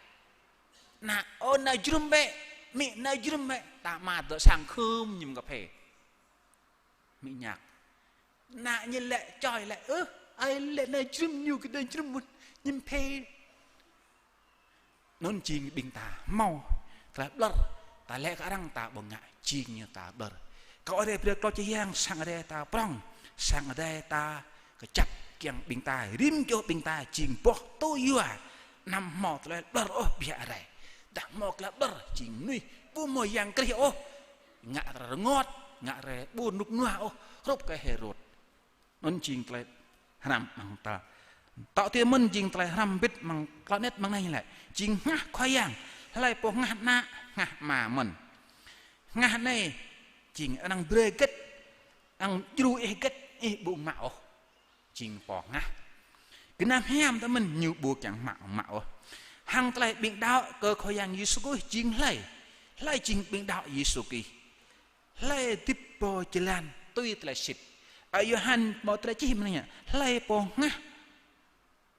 Nao, ô, nao jơnum bĕ, amĭ nao jơnum bĕ, ta mă dŏ sang khưm ñum kơphê. Amĭ ñăk. Nao ñu laĭ čoi laĭ, ơ, ơi laĭ nao jơnum ñu kơ nao jơnum mơ̆n, ñum phê. Anŭn jing ƀing ta hmâo tơlơi ƀlŏr, ta laĭ kơ arăng ta ƀu ngă jing ñu ta ƀlŏr. Kâo Ơi Adai brơi klâo čih yang sang Ơi Adai ta prŏng, sang Ơi Adai ta kơjăp kiăng ƀing ta, rĭm čô ƀing ta jing boh tŭ yua, anăm hmâo tơlơi ƀlŏr ôh biă rai. Dah hmâo tơlơi ƀlŏr jing mơnuih ƀu hmâo Yang Krist ôh, ngă tơlơi rơngot, ngă tơlơi ƀu rơnŭk rơnua ôh, hrup kơ Hêrôd. Anŭn jing tơlơi hrăm amăng ta. Tŏ tui mơ̆n jing tơlơi hrăm hơbĭt amăng klâo net amăng anai lĕ. Jing hngah Khua Yang, hlơi pô hngah Ană, hngah Ama mơ̆n. Hngah anai, jing arăng brơi hơget, arăng djru ih hơget, ih ƀu mă ôh. Jing pô hngah. Gơnam hiam tơ mơ̆n ñu ƀu kiăng mă, mă ôh. Hăng tơlơi ƀing đaŏ kơ Khua Yang Yêsu Krist jing hlơi. Hlơi jing ƀing đaŏ Yêsu Krist. Hlơi hơdip pơ jơlan tui tơlơi sĭt. Ơi Yôhan hmâo tơlơi čih mơ̆n anai, hlơi pô hngah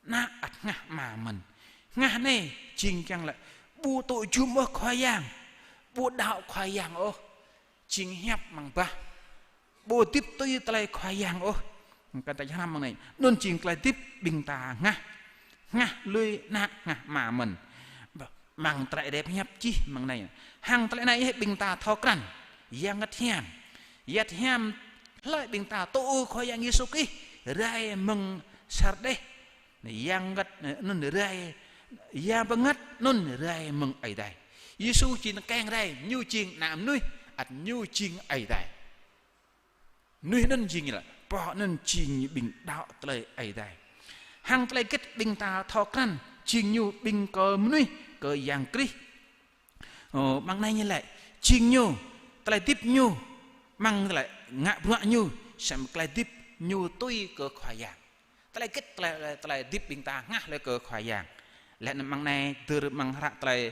Ană ăt hngah Ama mơ̆n. Hngah anai jing kiăng laĭ ƀu tŭ jum ôh Khua Yang, ƀu đaŏ Khua Yang ôh, jing hiăp amăng bah, ƀu hơdip tui tơlơi Khua Yang ôh. Kăn ta hrăm mơ̆ng anai, anŭn jing tơlơi hơdip ƀing ta hngah, hngah lui Ană hngah Ama mơ̆n. Amăng tơlơi Ơi Adai pơhiăp čih mơ̆ng anai. Hăng tơlơi anai yơh ƀing ta thâo krăn Yang Bơngăt Hiam. Yang Bơngăt Hiam hlơi ƀing ta tŭ ư Khua Yang Yêsu Krist rai mơ̆ng sa rơđeh. Yang Bơngăt, anŭn rai Yang Bơngăt anŭn rai mơ̆ng Ơi Adai. Yêsu jing tơkeng rai, ñu jing ană mơnuih, ăt ñu jing Ơi Adai. Mơnuih anŭn jing lĕ, pô anŭn jing ƀing đaŏ tơlơi Ơi Adai. Hăng tơlơi hơget ƀing ta thâo krăn, jing ñu ƀing kơ mơnuih, kơ Yang Krist. Ơ, mơ̆ng anai ñu lĕ, jing ñu, tơlơi hơdip ñu, mơ̆ng tơlơi ngă bruă ñu, samơ̆ tơlơi hơdip ñu tui kơ Khua Yang. Tơlơi hơget tơlơi, tơlơi hơdip ƀing ta hngah lui kơ Khua Yang. Laih anŭn mơ̆ng anai, dơ̆r mơ̆ng hră tơlơi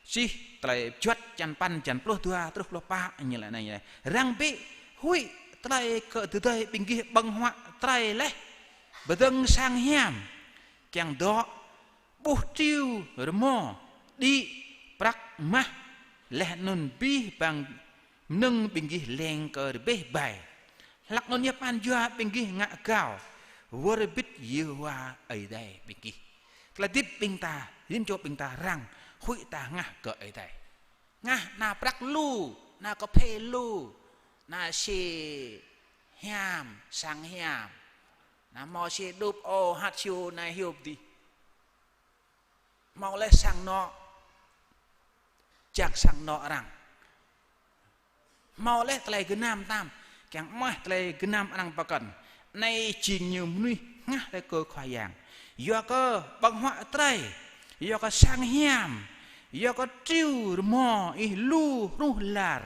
čih, tơlơi juăt črăn păn, črăn pluh dua truh pluh pă, ñu laĭ anai, ñu laĭ: Răng bĕ huĭ tơlơi kơ tơdơi ƀing gih ƀơ̆ng huă tơrai laih, pơdơ̆ng sang hiam, kiăng dŏ, ƀuh triu rơmô, đĭ, prăk mah, laih anŭn abih bang mơnơ̆ng ƀing gih leng kơ rơbeh ƀai. Hlăk anŭn yơh pran jua ƀing gih ngă gao, wơr bĭt Yêhôwa Ơi Adai ƀing gih. Tơlơi hơdip ƀing ta, rĭm čô ƀing ta răng, huĭ ta hngah kơ Ơi Adai. Hngah ană prăk lu, ană kơphê lu, ană si hiam, sang hiam, ană hmâo si đup ôh, hăt siu anai hiu pơdih. Hmâo laih sang anŏ, čang sang anŏ arăng. Hmâo laih tơlơi gơnam tam, kiăng mơ̆ tơlơi gơnam arăng pơkŏn. Anai jing ñu mơnuih hngah lui kơ Khua Yang. Yua kơ ƀơ̆ng huă tơrai, yua kơ sang hiam, yua kơ triu rơmô ih lu hruh lar,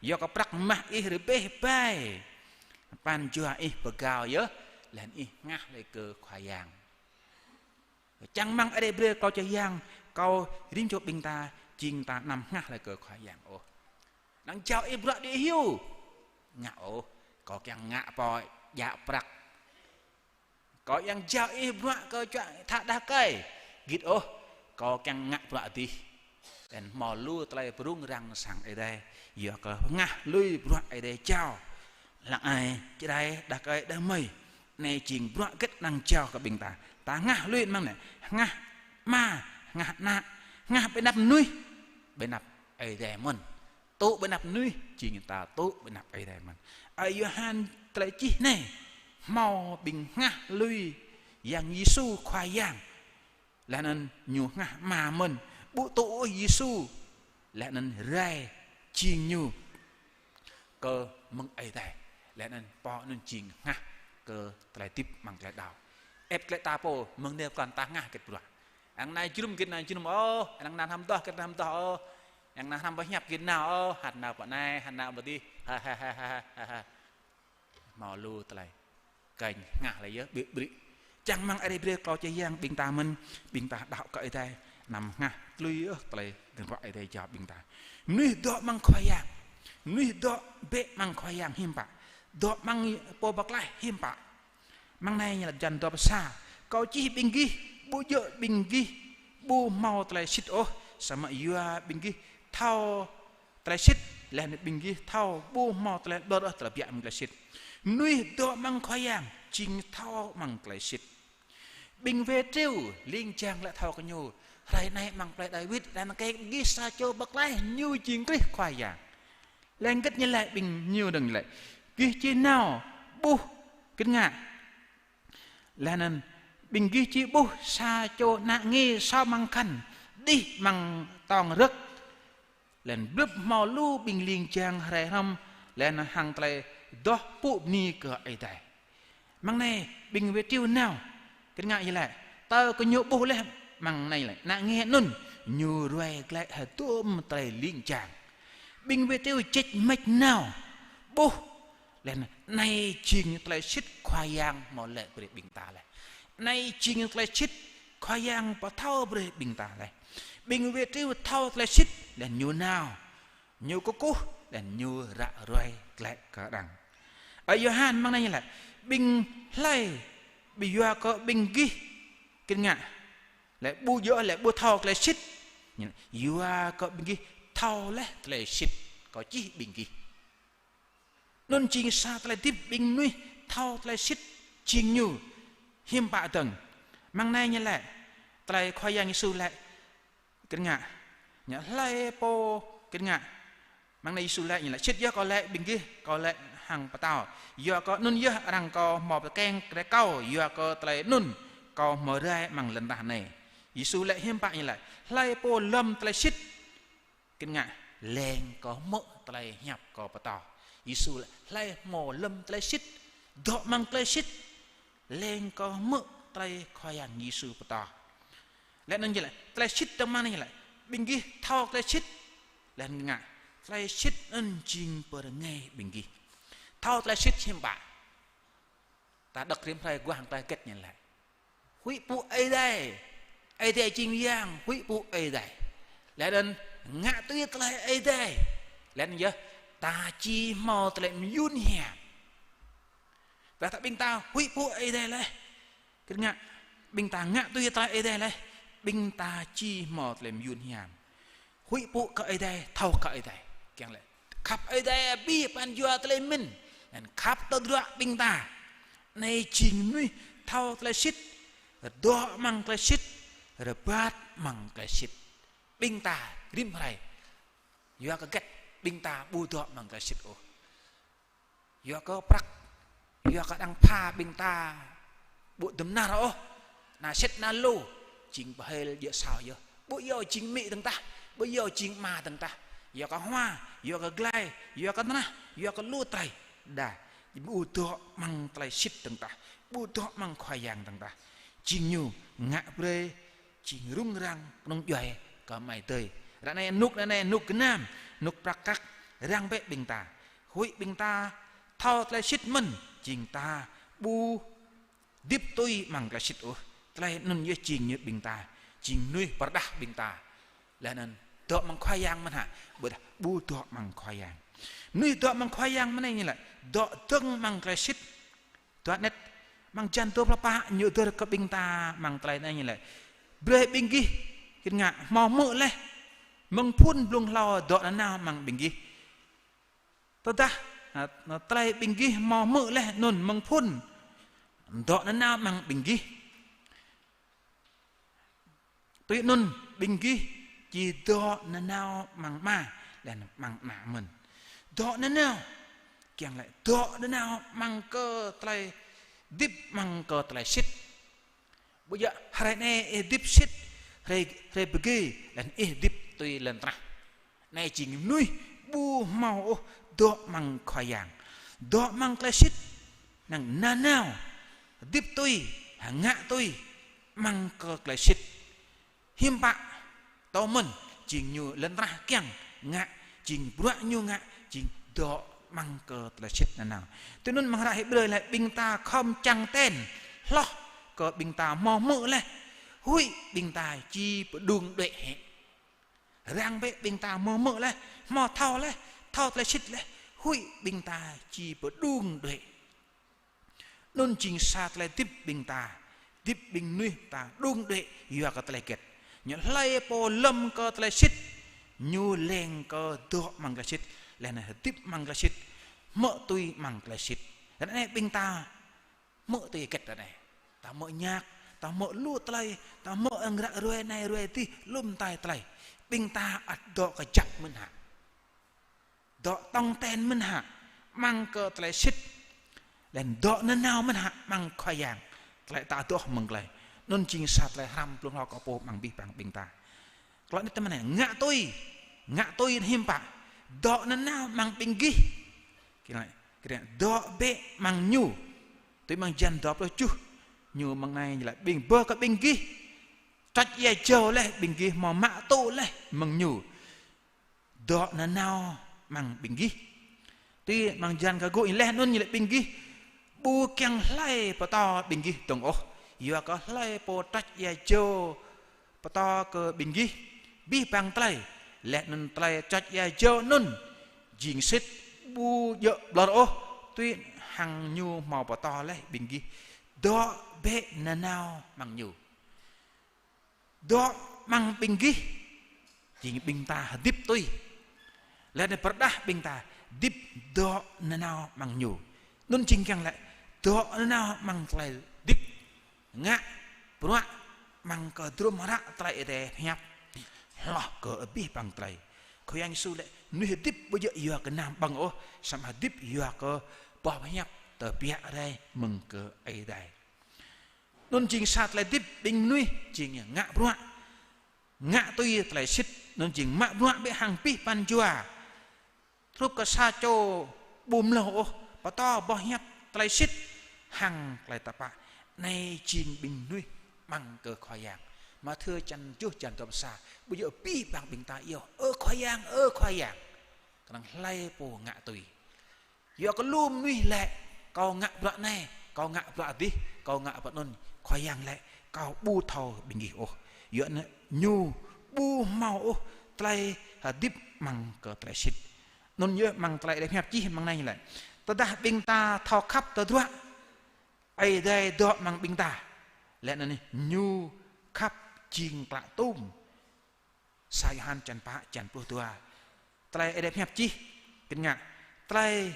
yua kơ prăk mah ih rơbeh ƀai. Pran jua ih pơgao yơh, laih anŭn ih hngah lui kơ Khua Yang. Čang mơ̆ng Ơi Adai brơi kâo čơyang, kâo rĭm čô ƀing ta, jing ta anăm hngah lui kơ Khua Yang ôh. Năng jao ih bruă đĭ hyu. Ngă ôh, kâo kiăng ngă pô djă prăk. Kâo kiăng jao ih bruă kơ čuă tha đah kơi. Git ôh, kâo kiăng ngă bruă adih. Laih anŭn hmâo lu tơlơi pơrŭng răng sang Ơi Adai. Yua kơ hngah lui bruă Ơi Adai jao. Lăng ai, čơđai, đah kơi, đah mơi. Anai jing bruă hơget năng jao kơ ƀing ta. Ta hngah lui mơ̆ng anai. Hngah Ama, hngah Ană, hngah ƀơi anăp mơnuih, ƀơi anăp Ơi Adai mơ̆n. Tŭ ƀơi anăp mơnuih, jing ta tŭ ƀơi anăp Ơi Adai mơ̆n. Ơi Yôhan tơlơi čih anai, hmâo ƀing hngah lui Yang Yêsu Khua Yang. Laih anŭn ñu hngah Ama mơ̆n, ƀu tŭ ôh Yêsu. Laih anŭn rai jing ñu kơ mơ̆ng Ơi Adai. Laih anŭn pô anŭn jing hngah kơ tơlơi hơdip mơ̆ng tơlơi đaŏ. Ĕp tơlơi ta pô, mơ̆ng anai pơkŏn ta hngah hơget bruă. Arăng nao jơnum git nao jơnum ôh, arăng nao hrăm adoh git nao hrăm adoh ôh, arăng nao hrăm pơhiăp git nao ôh, hăt nao pơ anai, hăt nao pơ adih, ha, ha, ha. Hmâo lu tơlơi. Kơnh hngah lĕ yơh, ƀrĭ ƀrĭ. Čang mơ̆ng Ơi Adai brơi kâo čơyang ƀing ta mơ̆n, ƀing ta đaŏ kơ Ơi Adai, anăm hngah lui yơh tơlơi gơnam bruă Ơi Adai jao ƀing ta. Mơnuih dŏ mơ̆ng Khua Yang. Mơnuih dŏ bĕ mơ̆ng Khua Yang hiư̆m pă. Dŏ mơ̆ng pô pơklaih hiư̆m pă. Mơ̆ng anai ñu laĭ črăn dua pluh sa. Kâo čih ƀing gih, ƀu djơ̆ ƀing gih ƀu hmâo tơlơi sĭt ôh, samơ̆ yua ƀing gih thâo tơlơi sĭt, laih anŭn ƀing gih thâo ƀu hmâo tơlơi ƀlŏr ôh tơlơi biă mơ̆ng tơlơi sĭt. Mơnuih dŏ mơ̆ng Khua Yang, jing thâo mơ̆ng tơlơi sĭt. Ƀing wai triu, ling jang laĭ thâo kơ ñu. Hrơi anai mơ̆ng plei Dawid, laih anŭn kơ ƀing gih sa čô pơklaih ñu jing Krist Khua Yang. Laih hơget ñu laĭ ƀing ñu dơ̆ng laĭ. Gih či nao ƀuh, git ngă. Laih anŭn ƀing gih či ƀuh sa čô ană nge sa mơ̆ng khăn, đih mơ̆ng tong rơ̆k. Laih anŭn blưp hmâo lu ƀing ling jang hrơi hrŏm, laih anŭn hăng tơlơi adoh pŭ bơni kơ Ơi Adai. Mơ̆ng anai ƀing wai triu nao, git ngă ñu laĭ. Tơl kơ ñu ƀuh laih mơ̆ng anai laĭ. Ană nge anŭn, ñu ruai glaĭ hơdôm tơlơi ling jang. Ƀing wai triu čĕč mĕč nao, ƀuh, laih anŭn anai jing tơlơi sĭt Khua Yang hmâo laĭ brơi ƀing ta laih. Anai jing tơlơi sĭt Khua Yang pơthâo brơi ƀing ta laih. Ƀing wai triu thâo tơlơi sĭt, laih anŭn ñu nao. Ñu kơkuh, laih anŭn ñu ră ruai glaĭ kơ arăng. Ơi Yôhan mơ̆ng anai ñu laĭ. Ƀing hlơi, ƀing yua kơ ƀing gih, git ngă. Laĭ ƀu djơ̆, laĭ ƀu thâo tơlơi sĭt. Ñu laĭ, yua kơ ƀing gih thâo laih tơlơi sĭt. Kâo čih ƀing gih. Anŭn jing sa tơlơi hơdip ƀing mơnuih thâo tơlơi sĭt jing ñu hiư̆m pă dơ̆ng. Mơ̆ng anai ñu laĭ, tơlơi Khua Yang Yêsu laĭ, git ngă, ñu hlơi pô, git ngă. Mơ̆ng anai Yêsu laĭ, ñu laĭ, sĭt yơh kâo laĭ ƀing gih, kâo laĭ hăng pơtao. Yua kơ anŭn yơh arăng kâo hmâo pơkeng kơ kâo, yua kơ tơlơi anŭn kâo hmâo rai mơ̆ng lŏn tơnah anai. Yêsu laĭ hiư̆m pă ñu laĭ: Hlơi pô lŏm tơlơi sĭt, kơnang ngă, leng kơ hmư̆ tơlơi hiăp kâo pơtô. Yêsu laĭ: Hlơi hmâo lŏm tơlơi sĭt, dŏ amăng tơlơi sĭt, leng kơ hmư̆ tơlơi Khua Yang Yêsu pơtô. Laih anŭn ñu laĭ, tơlơi sĭt tơmăn ñu laĭ, ƀing gih thâo tơlơi sĭt. Laih anŭn ngă, tơlơi sĭt anŭn jing pơrơngai ƀing gih. Thâo tơlơi sĭt hiư̆m pă? Ta đŏk rĭm hrơi guah hăng tơlơi hơget ñu laĭ. Huĭ pơpŭ Ơi Adai, Ơi Adai jing Yang, huĭ pơpŭ Ơi Adai. Laih anŭn ngă tui tơlơi Ơi Adai. Laih anŭn yơh, ta či hmâo tơlơi mơyun hiam. Tơdah ƀing ta huĭ pơpŭ Ơi Adai laih, kơnang ngă, ƀing ta ngă tui tơlơi Ơi Adai laih, ƀing ta či hmâo tơlơi mơyun hiam. Huĭ pơpŭ kơ Ơi Adai, thâo kơ Ơi Adai. Kiăng laĭ, khăp Ơi Adai abih bang yua tơlơi mĭn, laih anŭn khăp tơdruă ƀing ta. Anai jing mơnuih thâo tơlơi sĭt, dŏ amăng tơlơi sĭt, rơbat amăng tơlơi sĭt. Ƀing ta rĭm hrơi, yua kơ hơget ƀing ta ƀu dŏ amăng tơlơi sĭt ôh? Yua kơ prăk, yua kơ đang pha ƀing ta ƀu dŏ nao ôh, nao sĭt nao lu, jing pơhil djơ̆ sao yơh. Ƀu yua jing amĭ dơ̆ng tah, ƀu yua jing ama dơ̆ng tah. Yua kơ hua, yua kơ glai, yua kơ tơnah, yua kơ lu tơlơi. Đa, ƀu dŏ amăng tơlơi sĭt dơ̆ng tah, ƀu dŏ amăng Khua Yang dơ̆ng tah. Jing ñu ngă brơi jing rŭng răng pơnŭng djuai kơ amai adơi. Ră anai rơnŭk, ră anai rơnŭk gơnam, rơnŭk prăk kăk, răng bĕ ƀing ta. Huĭ ƀing ta thâo tơlơi sĭt mơ̆n, jing ta ƀu hơdip tui amăng tơlơi sĭt ôh. Tơlơi anŭn yơh jing ñu ƀing ta, jing mơnuih pơrơđah ƀing ta. Laih anŭn dŏ amăng Khua Yang mơ̆n hă, ƀôdah ƀu dŏ amăng Khua Yang. Mơnuih dŏ amăng Khua Yang mơ̆n anai ñu laĭ, dŏ dơ̆ng amăng tơlơi sĭt. Dua anet, amăng črăn dua pluh pă ñu dơr kơ ƀing ta amăng tơlơi anai ñu laĭ, brơi ƀing gih, kơnang ngă, hmâo hmư̆ laih, mơ̆ng phŭn blung hlâo dŏ nanao amăng ƀing gih. Tơdah, a, tơlơi ƀing gih hmâo hmư̆ laih anŭn mơ̆ng phŭn, dŏ nanao amăng ƀing gih. Tui anŭn ƀing gih či dŏ nanao amăng Ama, laih anŭn amăng Ană mơ̆n. Dŏ nanao, kiăng laĭ dŏ nanao amăng kơ tơlơi hơdip, amăng kơ tơlơi sĭt. Ƀu djơ̆ hrơi anai ih hơdip sĭt, hrơi, hrơi pơgi, laih anŭn ih hơdip tui lŏn tơnah. Anai jing mơnuih ƀu hmâo ôh dŏ amăng Khua Yang. Dŏ amăng tơlơi sĭt, năng nanao, hơdip tui, hăng ngă tui, amăng kơ tơlơi sĭt. Hiư̆m pă, tơmĕn, jing ñu lŏn tơnah kiăng ngă, jing bruă ñu ngă, jing dŏ amăng kơ tơlơi sĭt nanao. Tui anŭn amăng hră Hêbrơ laĭ ƀing ta khŏm čang ten, hloh kơ ƀing ta hmâo hmư̆ laih, huĭ ƀing ta či pơđung đuaĭ hĕ. Răng bĕ ƀing ta hmâo hmư̆ laih, hmâo thâo laih, thâo tơlơi sĭt laih, huĭ ƀing ta či pơđung đuaĭ. Anŭn jing sa tơlơi hơdip ƀing ta, hơdip ƀing mơnuih ta đung đuaĭ yua kơ tơlơi hơget. Ñu hlơi pô lŏm kơ tơlơi sĭt, ñu leng kơ dŏ amăng tơlơi sĭt, laih anŭn hơdip amăng tơlơi sĭt, hmư̆ tui amăng tơlơi sĭt. Ră anai ƀing ta hmư̆ tui hơget ră anai? Ta hmư̆ nhạc, ta hmư̆ lu tơlơi, ta hmư̆ ăng ră ruai anai ruai adih, lŏm tai tơlơi. Ƀing ta ăt dŏ kơjăp mơ̆n hă? Dŏ tong ten mơ̆n hă? Amăng kơ tơlơi sĭt. Laih anŭn dŏ nanao mơ̆n hă amăng Khua Yang? Tơlơi ta dŏ mơ̆ng tơlơi. Anŭn jing sa tơlơi hrăm blung hlâo kơ pô amăng abih bang ƀing ta. Tơlơi anai tơmĕn anai, ngă tui. Ngă tui hiư̆m pă? Dŏ nanao amăng ƀing gih. Kơ anai, kơ anai, dŏ bĕ amăng ñu. Tui amăng črăn dua pluh tơjuh. Ñu amăng anai ñu laĭ ƀing bơ kơ ƀing gih čoč ia jâo laih, ƀing gih hmâo mă tŭ laih mơ̆ng ñu. Dŏ nanao amăng ƀing gih. Tui amăng črăn kơ gŭ ñu laĭ anŭn ñu laĭ ƀing gih ƀu kiăng hlơi pơtô ƀing gih dơ̆ng ôh. Yua kơ hlơi pô čoč ia jâo pơtô kơ ƀing gih abih bang tơlơi, laih anŭn tơlơi čoč ia jâo anŭn jing sĭt, ƀu djơ̆ ƀlŏr ôh, tui hăng ñu hmâo pơtô laih ƀing gih. Dŏ bĕ nanao amăng ñu. Dŏ amăng ƀing gih, jing ƀing ta hơdip tui. Laih anŭn pơrơđah ƀing ta hơdip dŏ nanao amăng ñu. Anŭn jing kiăng laĭ, dŏ nanao amăng tơlơi hơdip. Ngă, bruă, amăng kơ drôm hră tơlơi Ơi Adai pơhiăp. Hloh kơ abih bang tơlơi. Khua Yang Yêsu laĭ, mơnuih hơdip ƀu djơ̆ yua kơ nam ƀơ̆ng ôh, samơ̆ hơdip yua kơ boh pơhiăp tơbiă rai mơ̆ng kơ Ơi Adai. Anŭn jing sa tơlơi hơdip ƀing mơnuih jing ngă bruă, ngă tui tơlơi sĭt, anŭn jing mă bruă bĕ hăng abih pran jua. Hrup kơ sa čô ƀu mlâo ôh, pơtô boh hiăp tơlơi sĭt hăng tơlơi tơpă. Anai jing ƀing mơnuih amăng kơ Khua Yang. Mathiơ črăn tơjuh, črăn dua pluh sa. Ƀu djơ̆ abih bang ƀing ta iâu: Ơ Khua Yang, ơ Khua Yang. Kơnơ̆ng hlơi pô ngă tui. Yua kơ lu mơnuih laĭ: Kâo ngă bruă anai, kâo ngă bruă adih, kâo ngă bruă anŭn. Khua Yang laĭ: Kâo ƀu thâo ƀing gih ôh. Yua anŭn ñu ƀu hmâo ôh tơlơi hơdip amăng kơ tơlơi sĭt. Anŭn yơh amăng tơlơi Ơi Adai pơhiăp čih amăng anai laĭ: Tơdah ƀing ta thâo khăp tơdruă Ơi Adai dŏ amăng ƀing ta, laih anŭn ñu khăp jing klă tum. Sa Yôhan črăn pă, črăn pluh dua. Tơlơi Ơi Adai pơhiăp čih, kơnơ̆ng ngă: Tơlơi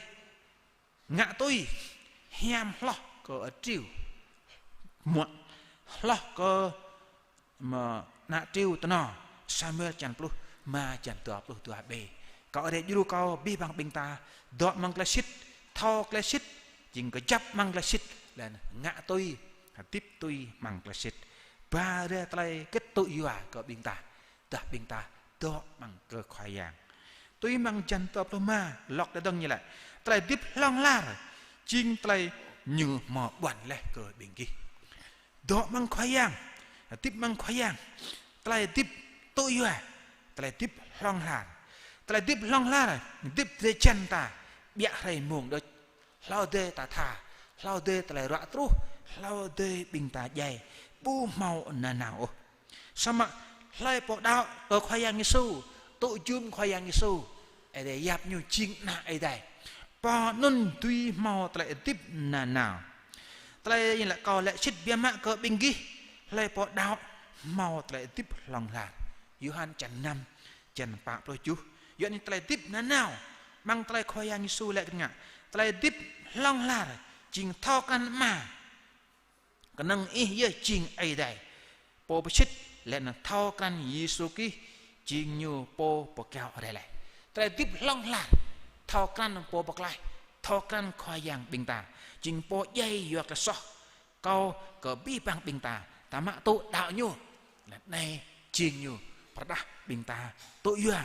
ngă tui hiam hloh kơ triu muă, hloh kơ mơ-, ană triu tơno. Samuel črăn pluh rơma, črăn dua pluh dua b. Kâo Ơi Adai djru kơ abih bang ƀing ta dŏ amăng tơlơi sĭt, thâo tơlơi sĭt, jing kơjăp amăng tơlơi sĭt, laih anŭn ngă tui, hơdip tui amăng tơlơi sĭt. Ba rai tơlơi hơget tŭ yua kơ ƀing ta, tơdah ƀing ta dŏ amăng kơ Khua Yang. Tui amăng črăn dua pluh rơma, lŏk tơdơ̆ng ñu laĭ: Tơlơi hơdip hlŏng lar, jing tơlơi ñu hmâo ƀuăn laih kơ ƀing gih. Dŏ amăng Khua Yang, hơdip amăng Khua Yang, tơlơi hơdip tŭ yua, tơlơi hơdip hlŏng lar. Tơlơi hơdip hlŏng lar, hơdip drơi jăn ta, ƀiă hrơi mông đôč. Hlâo dơi ta tha, hlâo dơi tơlơi ruă truh, hlâo dơi ƀing ta djai, ƀu hmâo nanao ôh. Samơ̆ hlơi pô đaŏ kơ Khua Yang Yêsu, tŭ jum Khua Yang Yêsu, Ơi Adai yap ñu jing ană Ơi Adai. Pô anŭn dưi hmâo tơlơi hơdip nanao. Tơlơi ñu laĭ: Kâo laĭ sĭt biă mă kơ ƀing gih, hlơi pô đaŏ hmâo tơlơi hơdip hlŏng lar. Yôhan črăn năm, črăn pă pluh tơjuh. Yua anŭn tơlơi hơdip nanao, amăng tơlơi Khua Yang Yêsu laĭ kơnơ̆ng ngă: Tơlơi hơdip hlŏng lar, jing thâo krăn Ama. Kơnơ̆ng ih yơh jing Ơi Adai, Pô pơsĭt, laih anŭn thâo krăn Yêsu Krist jing Ñu Pô pơkiaŏ rai laih. Tơlơi hơdip hlŏng lar, thâo krăn Pô pơklaih, thâo krăn Khua Yang ƀing ta, jing Pô djai yua tơlơi soh kâo kơ abih bang ƀing ta, ta mă tŭ đaŏ Ñu. Laih anai jing Ñu pơrơđah ƀing ta, tŭ yua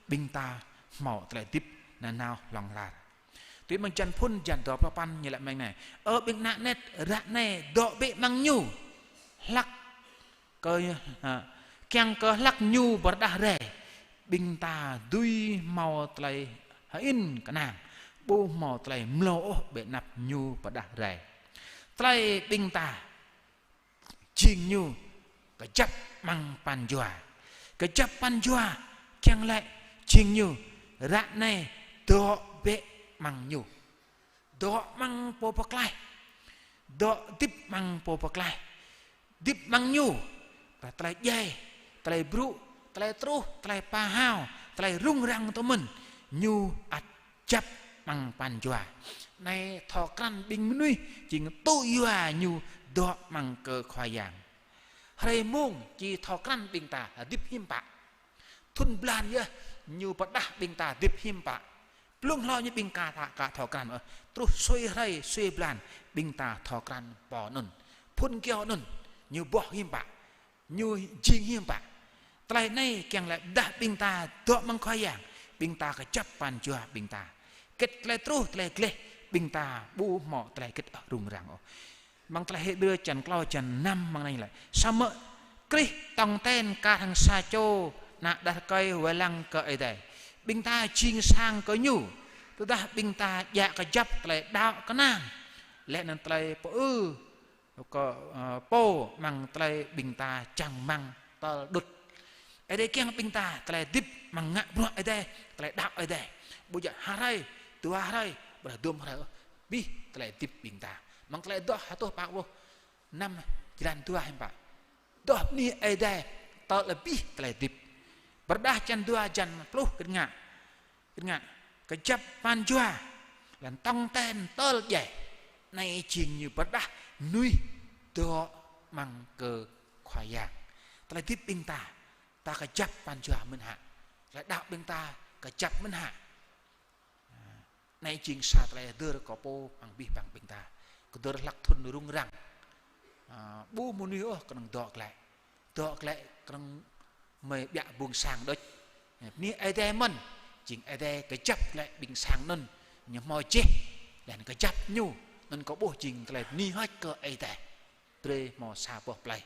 ƀing ta hmâo tơlơi hơdip nanao hlŏng lar. Tui amăng črăn phŭn, črăn dua pluh sapăn ñu laĭ mơ̆ng anai: Ơ ƀing ană anet, ră anai dŏ bĕ amăng Ñu, hlăk kơ, ha, kiăng kơ hlăk Ñu pơrơđah rai, ƀing ta dưi hmâo tơlơi hơĭn kơnang, ƀu hmâo tơlơi mlâo ôh ƀơi anăp Ñu pơrơđah rai. Tơlơi ƀing ta jing Ñu kơjăp amăng pran jua. Kơjăp pran jua kiăng laĭ jing Ñu ră anai dŏ bĕ amăng Ñu. Dŏ amăng Pô pơklaih. Dŏ hơdip amăng Pô pơklaih. Hơdip amăng Ñu. Tơlơi djai, tơlơi brŭ, tơlơi truh, tơlơi pơhao, tơlơi rŭng răng tơmơ̆n, Ñu ăt kơjăp amăng pran jua. Anai thâo krăn ƀing mơnuih jing tŭ yua ñu dŏ amăng kơ Khua Yang. Hrơi mông či thâo krăn ƀing ta hơdip hiư̆m pă. Thŭn blan yơh ñu pơrơđah ƀing ta hơdip hiư̆m pă. Blung hlâo ñu ƀing ta ka thâo krăn ôh. Truh sui hrơi sui blan ƀing ta thâo krăn pô anŭn. Phŭn kơyâo anŭn ñu boh hiư̆m pă. Ñu jing hiư̆m pă. Tơlơi anai kiăng laĭ tơdah ƀing ta dŏ amăng Khua Yang, ƀing ta kơjăp pran jua ƀing ta. Hơget tơlơi truh tơlơi gleh ƀing ta ƀu hmâo tơlơi hơget ôh rŭng răng ôh. Amăng tơlơi Hêbrơ črăn klâo črăn năm amăng anai laĭ: Samơ̆ Krist tong ten kar hăng sa čô ană đah rơkơi wai lăng kơ Ơi Adai, ƀing ta jing sang kơ Ñu. Tơdah ƀing ta djă kơjăp tơlơi đaŏ kơnang, laih anŭn tơlơi pơư kơ, ơ, pô amăng tơlơi ƀing ta čang rơmang tơl đŭt. Ơi Adai kiăng ƀing ta tơlơi hơdip amăng ngă bruă Ơi Adai, tơlơi đaŏ Ơi Adai. Ƀu djơ̆ ha hrơi, dua hrơi, ƀôdah dôm hrơi, abih tơlơi hơdip ƀing ta. Amăng tơlơi Adoh hơtuh pă pluh năm, črăn dua hiư̆m pă. Adoh bơni Ơi Adai tơl abih tơlơi hơdip. Pơrơđah črăn dua, črăn pluh kơnơ̆ng ngă. Kơnơ̆ng ngă, kơjăp pran jua, laih anŭn tong ten tơl djai. Anai jing ñu pơrơđah mơnuih dŏ amăng kơ Khua Yang. Tơlơi hơdip ƀing ta, ta kơjăp pran jua mơ̆n hă. Tơlơi đaŏ ƀing ta kơjăp mơ̆n hă. Anai jing sa tơlơi hơdơr kơ pô hăng abih bang ƀing ta. Kơdơr hlăk thŭn rŭng răng. Ơ, ƀu mơnuih ôh kơnơ̆ng dŏ glaĭ. Dŏ glaĭ kơnơ̆ng mơi ƀiă ƀung sang đôč. Bơni Ơi Adai mơ̆n, jing Ơi Adai kơjăp glaĭ ƀing sang anŭn. Ñu hmâo jĕh, laih anŭn kơjăp ñu, anŭn kâo ƀuh jing tơlơi bơni hơ̆č kơ Ơi Adai. Brơi hmâo sa boh plơi.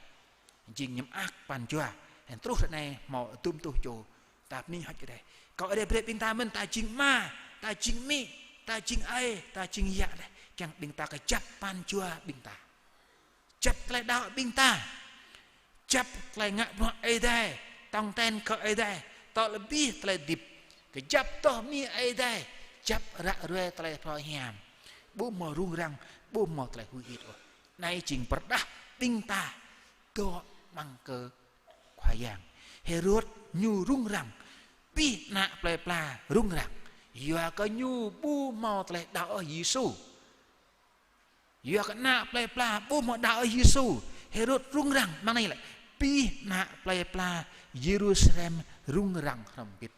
Jing ñu mơak pran jua, laih anŭn truh ră anai hmâo hơdôm tuh čô. Ta bơni hơ̆č Ơi Adai. Kơ Ơi Adai brơi ƀing ta mơ̆n, ta jing ama, ta jing amĭ, ta jing ơi, ta jing yă laih. Kiăng ƀing ta kơjăp pran jua ƀing ta. Kơjăp tơlơi đaŏ ƀing ta. Kơjăp tơlơi ngă bruă Ơi Adai, tong ten kơ Ơi Adai, tơl abih tơlơi hơdip. Kơjăp tơlơi bơni Ơi Adai, kơjăp ră ruai tơlơi phrâo hiam. Ƀu hmâo rŭng răng, ƀu hmâo tơlơi huĭ hĭt ôh. Anai jing pơrơđah ƀing ta dŏ amăng kơ Khua Yang. Hêrôd ñu rŭng răng, abih ană plơi pla rŭng răng. Yua kơ ñu ƀu hmâo tơlơi đaŏ Yêsu. Yua kơ ană plơi pla ƀu hmâo đaŏ Yêsu, Hêrôd rŭng răng. Mơ̆ng anai lĕ, abih ană plơi pla Yêrusalem rŭng răng hrŏm hơbĭt.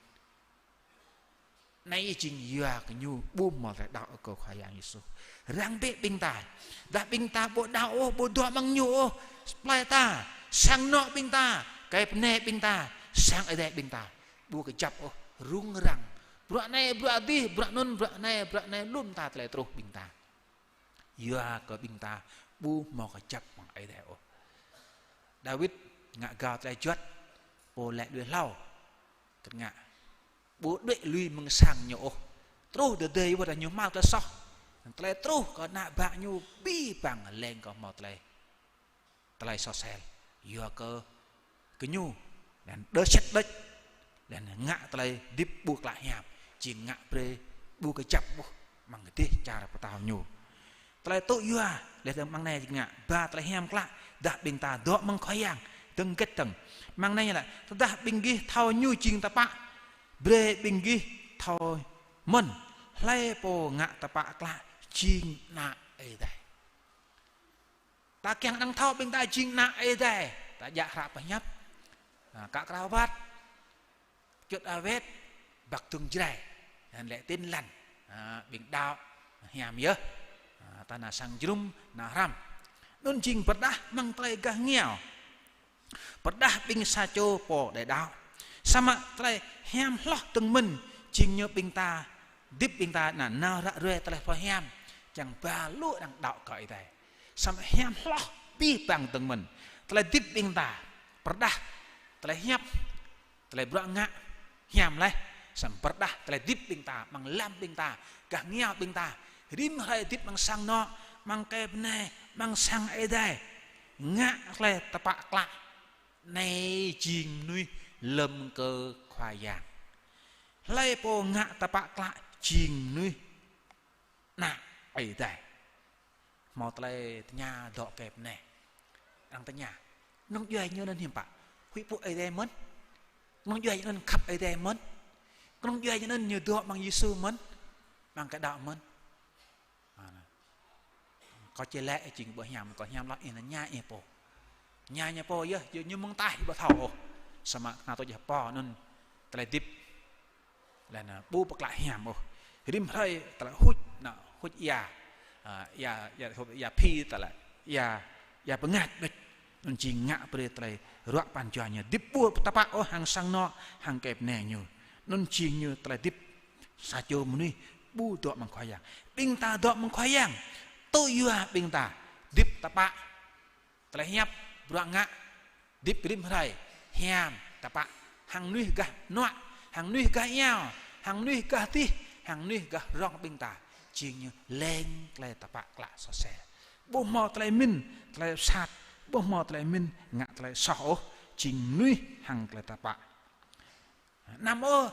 Anai jing yua kơ ñu ƀu hmâo tơlơi đaŏ kơ Khua Yang Yêsu. Răng bĕ ƀing ta. Tơdah ƀing ta ƀu đaŏ ôh, ƀu dŏ amăng ñu ôh, plơi ta, sang anŏ ƀing ta, kơi pơnai ƀing ta, sang Ơi Adai ƀing ta ƀu kơjăp ôh, rŭng răng. Bruă anai, bruă adih, bruă anŭn, bruă anai, bruă anai, lŏm ta tơlơi truh ƀing ta. Yua kơ ƀing ta ƀu hmâo kơjăp amăng Ơi Adai ôh. Dawid ngă gao tơlơi juăt, pô laĭ lui hlâo. Kơt ngă. Ƀu đuaĭ lui mơ̆ng sang ñu ôh. Truh dơdơi wơ̆t dah ñu hmâo tơlơi soh. Tơlơi truh kơ ană bă ñu abih bang leng kơ hmâo tơlơi tơlơi soh sel. Yua kơ gơñu, laih anŭn đơ sĕt đôč, laih anŭn ngă tơlơi hơdip ƀu klă hiam, jing ngă brơi ƀu kơjăp ƀuh amăng dêh čar pơtao ñu. Tơlơi tŭ yua, laih dơ̆ng amăng anai jing ngă ba tơlơi hiam klă, tơdah ƀing ta dŏ amăng Khua Yang, dơ̆ng hơget dơ̆ng. Amăng anai lĕ, tơdah ƀing gih thâo ñu jing tơpă, brơi ƀing gih thâo mơ̆n, hlơi pô ngă tơpă klă jing ană Ơi Adai. Ta kiăng năng thâo ƀing ta jing ană Ơi Adai, ta djă hră pơhiăp, a, kă kơrao wơ̆t, čut awet, băk dơ̆ng Jrai, laih anŭn lĕ Tin Lành, a, ƀing đaŏ hiam yơh, a, ta nao sang jơnum, nao hrăm. Anŭn jing pơrơđah amăng tơlơi gah ngiao. Pơrơđah ƀing sa čô pô đaŏ. Samơ̆ tơlơi hiam hloh dơ̆ng mơ̆n, jing ñu ƀing ta, hơdip ƀing ta anŭn nao ră ruai tơlơi phrâo hiam, kiăng ba lu arăng đaŏ kơ Ơi Adai. Samơ̆ hiam hloh abih bang dơ̆ng mơ̆n. Tơlơi hơdip ƀing ta, pơrơđah tơlơi hiăp, tơlơi bruă ngă hiam laih, samơ̆ pơrơđah tơlơi hơdip ƀing ta, amăng lăm ƀing ta, gah ngiao ƀing ta, rĭm hrơi hơdip amăng sang anŏ, amăng kơi pơnai, amăng sang Ơi Adai. Ngă tơlơi tơpă klă, anai jing mơnuih lơ̆m kơ Khua Yang. Hlơi pô ngă tơpă klă jing mơnuih ană Ơi Adai. Hmâo tơlơi tơña dŏ kơi pơnai. Arăng tơña. Kơnơ̆ng djuai ñu anŭn hiư̆m pă? Huĭ pŭ Ơi Adai mơ̆n? Kơnơ̆ng djuai ñu anŭn khăp Ơi Adai mơ̆n? Kơnơ̆ng djuai ñu anŭn ñu dŏ amăng Yêsu mơ̆n? Amăng kơ đaŏ mơ̆n? A, anai. Kâo či laĭ jing ƀu hiam, kâo hiam lăi ih anŭn tơña ih pô. Tơña ñu pô yơh, yơh ñu mơ̆ng ataih ƀu thâo ôh. Samơ̆ kơnang tui yơh pô anŭn tơlơi hơdip. Laih anŭn ƀu pơklă hiam ôh. Rĭm hrơi tơlơi huč, anŭn huč ia. A, ia, ia, huč ia phi tơlơi, ia, ia bơngač đôč. Anŭn jing ngă brơi tơlơi ruă pran jua ñu hơdip ƀu tơpă ôh hăng sang anŏ, hăng kơi pơnai ñu. Anŭn jing ñu tơlơi hơdip sa čô mơnuih ƀu dŏ amăng Khua Yang. Ƀing ta dŏ amăng Khua Yang. Tŭ yua ƀing ta hơdip tơpă. Tơlơi hiăp, bruă ngă, hơdip rĭm hrơi, hiam, tơpă, hăng mơnuih gah hnuă, hăng mơnuih gah iao, hăng mơnuih gah adih, hăng mơnuih gah rŏng ƀing ta, jing ñu leng tơlơi tơpă klă soh sel. Ƀu hmâo tơlơi mĭn, tơlơi sat, ƀu hmâo tơlơi mĭn, ngă tơlơi soh ôh, jing mơnuih hăng tơlơi tơpă. Anăm ôh,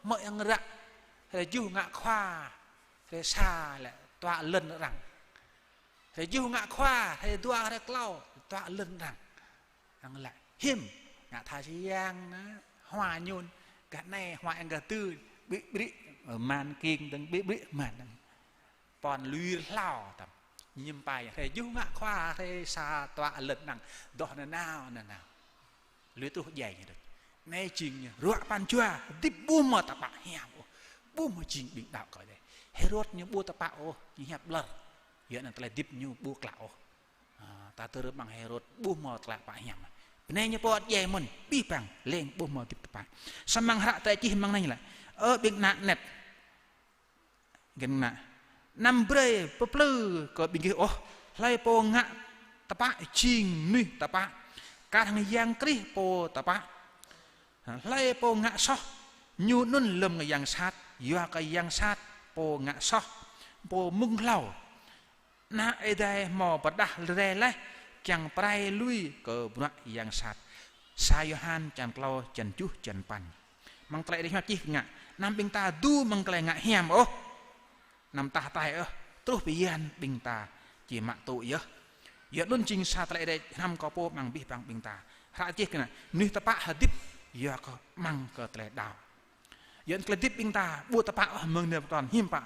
mơ̆ yang ră, hrơi juh ngă khua, hrơi sa lĕ tuă lŏn arăng. Hrơi juh ngă khua, hrơi dua, hrơi klâo, tuă lŏn arăng. Arăng laĭ, hiư̆m, ngă tha si yang anŭn, hua ñun, gah anai, hua yang gah tui, ƀrĭ ƀrĭ, ơ, man king dơ̆ng ƀrĭ ƀrĭ man dơ̆ng. Pô lui hlâo tăm. Ñim pai, hrơi juh ngă khua, hrơi sa tuă lŏn arăng, dŏ nanao, nanao. Lui truh djai ñu đôč. Anai jing ñu ruă pran jua, hơdip ƀu hmâo tơpă hiam ôh. Ƀu hmâo jing ƀing đaŏ kơ Ơi Adai. Hêrôd ñu ƀu tơpă ôh, ñu hiăp ƀlŏr. Yua anŭn tơlơi hơdip ñu ƀu klă ôh. A, Ta tơrơm ƀăng Hêrôd ƀu hmâo tơlơi tơpă hiam. Bơnai ñu pô ăt djai mơ̆n, abih bang leng ƀu hmâo hơdip tơpă. Samơ̆ hră tơlơi čih amăng anai lĕ: Ơ ƀing ană anet, găn ngă, anăm brơi pơplư kơ ƀing gih ôh, hlơi pô ngă tơpă jing mơnuih tơpă, kar hăng Yang Krist pô tơpă. Hlơi pô ngă soh, ñu anŭn lơ̆m kơ yang sat, yua kơ yang sat pô ngă soh, pô mơ̆ng hlâo. Ană Ơi Adai hmâo pơrơđah rai laih kiăng pơrai lui kơ bruă yang sat. Sa Yôhan črăn klâo, črăn tơjuh, črăn păn. Amăng tơlơi Ơi Adai hiăp čih ngă, anăm ƀing ta dŏ amăng tơlơi ngă hiam ôh. Anăm tah tai ôh, truh bơyan ƀing ta či mă tŭ yơh. Yua anŭn jing sa tơlơi Ơi Adai hrăm kơ pô amăng abih bang ƀing ta. Hră čih kơ anai, mơnuih tơpă hơdip yua kơ amăng kơ tơlơi đaŏ. Yua anŭn tơlơi hơdip ƀing ta ƀu tơpă ôh mơ̆ng anai pơkŏn, hiư̆m pă.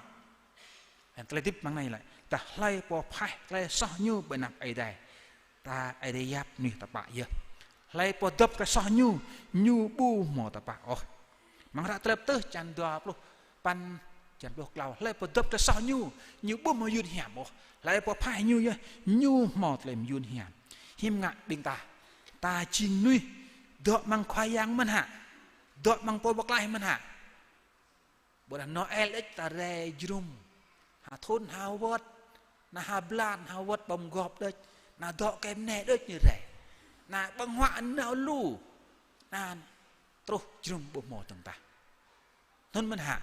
Tơlơi hơdip amăng anai lĕ, tơdah hlơi pô phaih tơlơi soh ñu ƀơi anăp Ơi Adai, ta Ơi Adai yap mơnuih tơpă yơh. Hlơi pô dŏp tơlơi soh ñu, ñu ƀu hmâo tơpă ôh. Amăng hră Tơlơi Pơtưh črăn dua pluh păn, črăn pluh klâo, hlơi pô dŏp tơlơi soh ñu, ñu ƀu hmâo yun hiam ôh. Hlơi pô phaih ñu yơh, ñu hmâo tơlơi mơyun hiam. Hiư̆m ngă ƀing ta, ta jing mơnuih dŏ amăng Khua Yang mơ̆n hă? Dŏ amăng Pô Pơklaih mơ̆n hă? Ƀôdah Noel đôč ta rai jơnum, ha thŭn ha wơ̆t, ană ha blan ha wơ̆t ƀơ̆ng gŏp đôč, ană dŏ kơm ne đôč ñu rai, ană ƀơ̆ng huă nao lu, ană truh jơnum ƀu hmâo tơ̆ng tah. Anŭn mơ̆n hă?